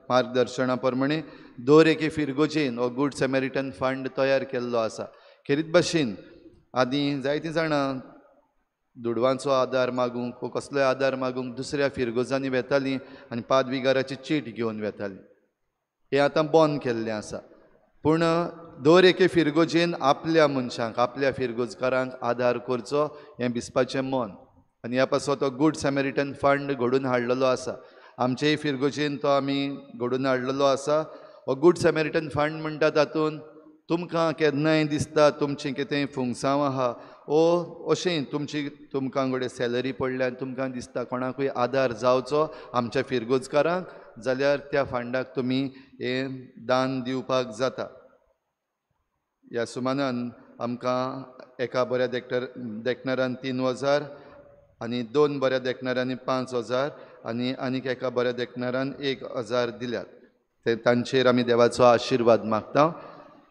मार्गदर्शना प्रमाणे दर एके फिरगोजेन हो गूड सेमेरिटन फंड तयार केल्लो आसा. खेरीत भाशेन आदीं जायतीं जाणां दुडवांचो आदार मागूंक वो कसलोय आदार मागूंक दुसऱ्या फिरगोजांनी वेतालीं आनी पादविगाराची चीट घेवन वेतालीं. हें आतां बंद केल्लें आसा. पूण दर एके फिरगोजेन आपल्या मनशांक, आपल्या फिरगोजकारांक आदार करचो हें बिस्पाचें मन आनी ह्या पासत तो गूड सेमेरिटन फंड घडून हाडलेलो आसा. आमचेय फिरगोजेन तो आमी घडून हाडलेलो आसा. हो गूड सेमेरिटन फंड म्हणटा तातूंत तुमकां केन्नाय दिसता तुमचें कितेंय फुंगसांव आहा ओ अशें तुमची तुमकां कडेन सॅलरी पडल्या आनी तुमकां दिसता कोणाकूय आदार जावचो आमच्या फिरगोजकारांक जाल्यार त्या फंडाक तुमी हें दान दिवपाक जाता. ह्या सुमानान आमकां एका बऱ्या देखणारान 3,000 आनी 2 बऱ्या देखणारांनी 5,000 आनी आनीक एका बऱ्या देखणारान 1,000 दिल्यात. ते तांचेर आमी देवाचो आशिर्वाद मागता.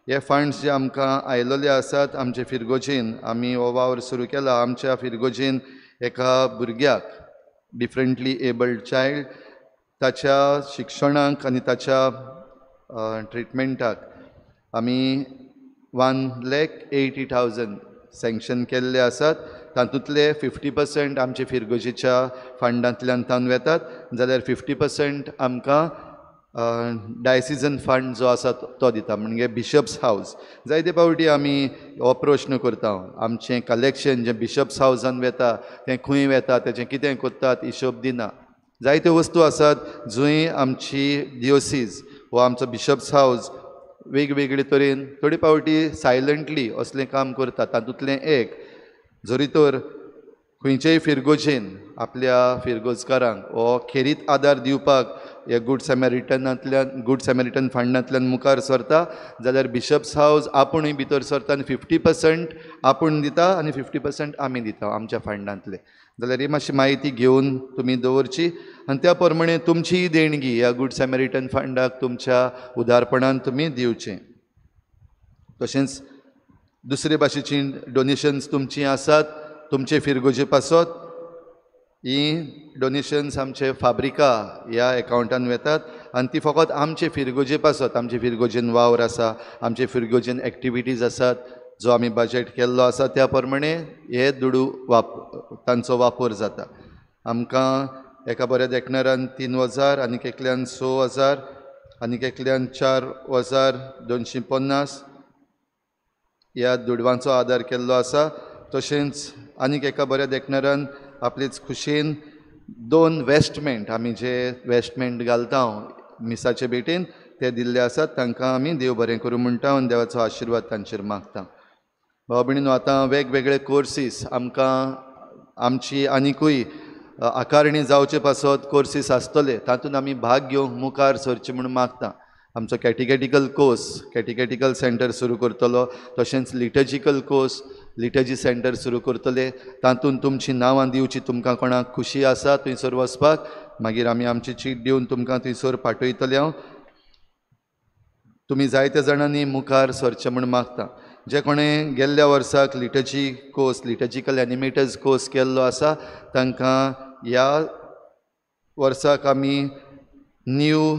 हे फंड्स जे आमकां आयलेले आसात आमचे फिरगोजेन आमी हो वावर सुरू केला. आमच्या फिरगोजेन एका भुरग्याक डिफरंटली एबल्ड चायल्ड ताच्या शिक्षणाक आनी ताच्या ट्रिटमेंटाक आमी 1,80,000 सँक्शन केल्ले आसात. तातूंतले 50% आमचे फिरगोजेच्या फंडांतल्यान तावन वेतात जाल्यार 50% आमकां डायसिजन फंड जो आसा तो दिता, म्हणजे बिशप्स हावज. जायते फावटी आमी हो प्रश्न करता, आमचें कलेक्शन जें बिशप्स हावजान वेता तें खंय वेता, तेजें कितें करतात हिशोब दिना. जायत्यो वस्तू आसात जंय आमची डियोसीज वो आमचो बिशप्स हावज वेगवेगळे तरेन थोडे फावटी सायलंटली असलें काम करता. तातूंतलें एक जरी तर खंयचेय फिरगोजेन आपल्या फिरगोजकारांक हो खेरीत आदार दिवपाक हे गूड सेमेरिटनांतल्यान गूड सेमेरिटन फंडांतल्यान मुखार सरता जाल्यार बिशप्स हावज आपूणय भितर सरता आनी 50% आपूण दिता आनी 50% आमी दिता आमच्या फंडांतले. जाल्यार ही मातशी म्हायती घेवन तुमी दवरची आनी त्या प्रमाणे तुमचीय देणगी ह्या गूड सेमेरिटन फंडाक तुमच्या उदारपणान तुमी दिवचें. तशेंच दुसरे भाशेची डोनेशन्स तुमचीं आसात तुमचे फिरगोजे पासत ही डोनेशन्स आमचे फाब्रिका ह्या एकावंटान वेतात आनी ती फकत आमचे फिरगोजे पासत, आमचे फिरगोजेन वावर आसा, आमचे फिरगोजेन एक्टिविटीज आसात, जो आमी बजेट केल्लो आसा त्या प्रमाणे हे दुडू तांचो वापर जाता. आमकां एका बऱ्या देखणारान 3,000 आनीक एकल्यान 6,000 आनीक एकल्यान 4,250 ह्या दुडवांचो आदार केल्लो आसा. तशेंच आनीक एका बऱ्या देखणारान आपलेच खुशयेन 2 वेस्टमेंट, आमी जे वेस्टमेंट घालता मिसाचे भेटेन ते दिल्ले आसात. तांकां आमी देव बरें करूं म्हणटा आनी देवाचो आशिर्वाद तांचेर मागता. भाव भयणीनो, आतां वेगवेगळे कोर्सीस आमकां आमची आनिकूय आकारणी जावचे पासत कोर्सीस आसतले, तातूंत आमी भाग घेवंक मुखार सरचे म्हूण मागता. आमचो कॅटिकेटिकल कोर्स कॅटिकेटिकल सेंटर सुरू करतलो, तशेंच लिटर्जिकल कोर्स लिटर्जी सेंटर सुरू करतले. तातूंत तुमचीं नांवां दिवची, तुमकां कोणाक खुशी आसा थंयसर वचपाक मागीर आमी आमची चीट दिवन तुमकां थंयसर पाठयतले. हांव तुमी जायत्या जाणांनी मुखार सरचें म्हूण मागता. जे कोणें गेल्ल्या वर्साक liturgy course liturgical animators course केल्लो आसा तांकां ह्या वर्साक आमी न्यू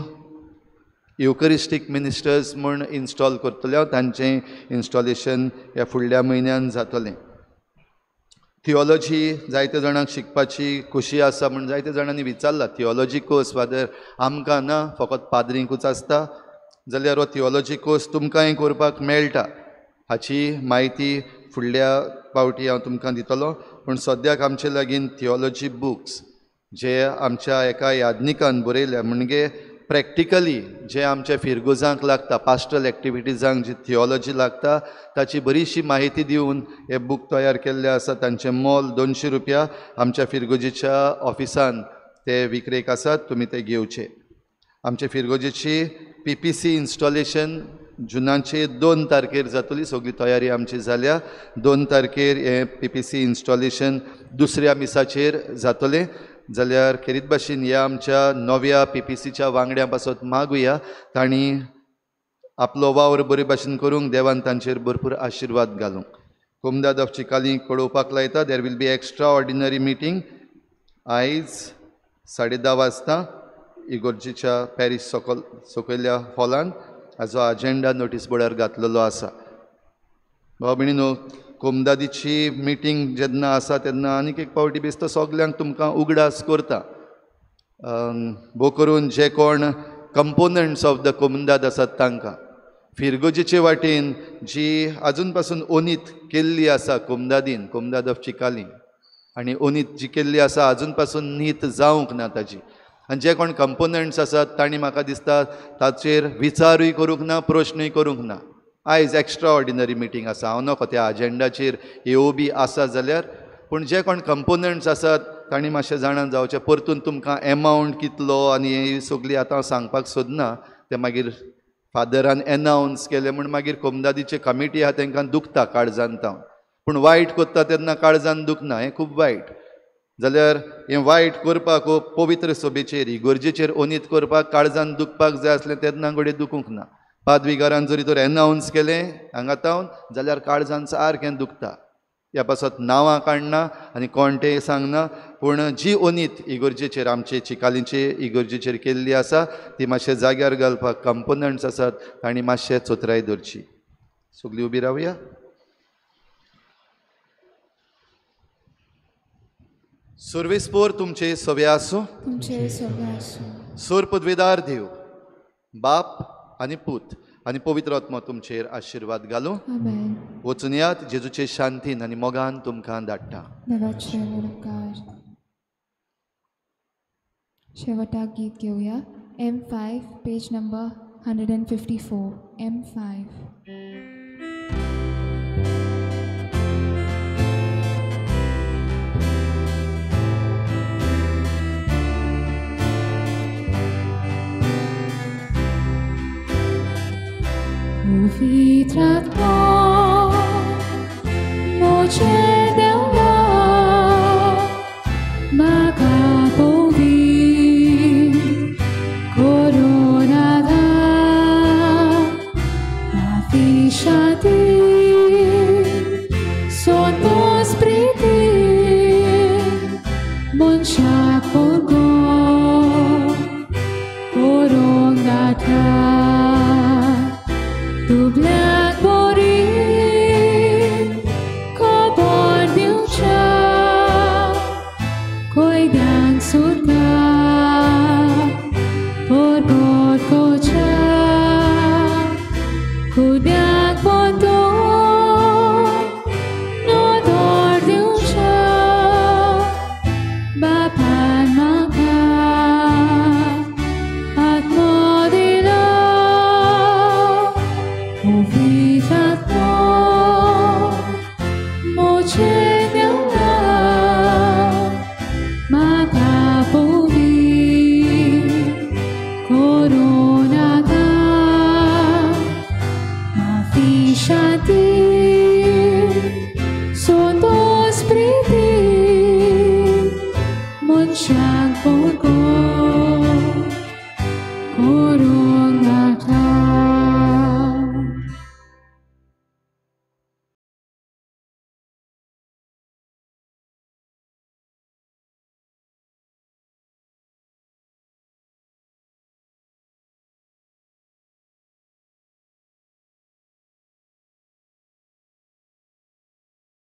युकरिस्टीक मिनिस्टर्स म्हूण इन्स्टॉल करतले. तांचें इन्स्टॉलेशन ह्या फुडल्या म्हयन्यान जातलें. थियोलॉजी जायत्या जाणांक शिकपाची खुशी आसा म्हूण जायत्या जाणांनी विचारला थियोलॉजी कोर्स फादर आमकां ना, फकत पाद्रींकूच आसता जाल्यार हो थियोलॉजी कोर्स तुमकांय करपाक मेळटा. हाची म्हायती फुडल्या पावटी हांव तुमकां दितलो. पूण सद्याक आमचे लागीं थियोलॉजी बुक्स जे आमच्या एका याज्ञिकान बरयल्या, म्हणजे प्रॅक्टिकली जे आमच्या फिरगोजांक लागता, पास्टरल एक्टिविटीजांक जी थियोलॉजी लागता ताची बरीचशी म्हायती दिवन हे बूक तयार केल्ले आसा. तांचें मोल 200 रुपया आमच्या फिरगोजेच्या ऑफिसान ते विक्रेक आसात, तुमी ते घेवचे. आमचे फिरगोजेची PPC installation जुनाचे 2 तारखेर जातली. सगळी तयारी आमची जाल्या. 2 तारखेर हें PPC installation दुसऱ्या मिसाचेर जातलें. जाल्यार खेरीत भाशेन ह्या आमच्या नव्या PPCच्या वांगड्यां पासत मागुया तांणी आपलो वावर बरे भाशेन करूंक देवान तांचेर भरपूर आशिर्वाद घालूंक. कोमदाद ऑफ चिकाली कळोवपाक लायता. There will be extraordinary meeting आयज 10:30 वाजता इगोर्जीच्या पॅरीस सकयल्या हॉलान. हाजो अजेंडा नोटीस बोर्डार घातलेलो आसा. भाव भयणीनो, कोमदादीची मिटींग जेन्ना आसा तेन्ना आनीक एक पावटी बेश्तो सगल्यांक तुमकां उगडास करता. भोव करून जे कोण कंपोनंट्स ऑफ the कोमदाद आसात तांकां फिरगोजेचे वाटेन जी आजून पासून ओनीत केल्ली आसा कोमदादीन, कोमदाद ऑफ चिकाली, आनी ओनीत जी केल्ली आसा आजून पासून नीत जावंक ना ताजी. आनी जे कोण कंपोनंट्स आसात तांणी म्हाका दिसता ताचेर विचारूय करूंक ना, प्रश्नूय करूंक ना. आयज एक्स्ट्रा ऑर्डिनरी मिटींग आसा. हांव नको त्या अजेंडाचेर AOB आसा जाल्यार, पूण जे कोण कंपोनंट्स आसात तांणी मातशें जाणा जावचें. परतून तुमकां एमावंट कितलो आनी हे सगळी आतां हांव सांगपाक सोदना, तें मागीर फादरान एनावन्स केलें म्हूण मागीर कोमदादीचे कमिटी आहा तांकां दुखता काळजान तावन. पूण वायट करता तेन्ना काळजान दुखना, हें खूब वायट. जाल्यार हें वायट करपाक हो पवित्र सभेचेर इगर्जेचेर ओनीत करपाक काळजान दुखपाक जाय आसलें तेन्ना घडये दुखूंक ना. पादविगारान जरी तर एनावन्स केलें हांगा तावन जाल्यार काळजान सारकें दुखता. ह्या पासत नांवां काडना आनी कोण तें सांगना, पूण जी ओनीत इगर्जेचेर आमचे चिकालीचे इगर्जेचेर केल्ली आसा ती मातशें जाग्यार घालपाक कंपोनंट्स आसात तांणी मातशें चोतराय धरची. सगळीं उबी रावया. सुर्वेस्पोर तुमचे सवे आसूं, तुमचे सवे आसूं. सोर पदवेदार देव बाप आनी पूत आनी पवित्र आत्मो तुमचेर आशिर्वाद घालूं. वचून यात जेजूचे शांतीन आनी मोगान तुमकां धाडटा. देवाचे उपकार. शेवटाक गीत घेवया. M5 page number 154. M5. पवित्र आत्मा म्हजे देवा म्हाका पवित्र करून आधार माफी शांती संतोष प्रिती मनशाक करूंक दाखय. दुबल्याक बरी खबर दिवच्या कोयद्यांक सुटका परगट कोच्या खुद्याक बंदो नदर दिवच्या बापान म्हाका आत्मो दिलो. पवित्र आत्मो म्हजे देवा म्हाका पवित्र करून आधार माफी शांती संतोष प्रिती मनशाक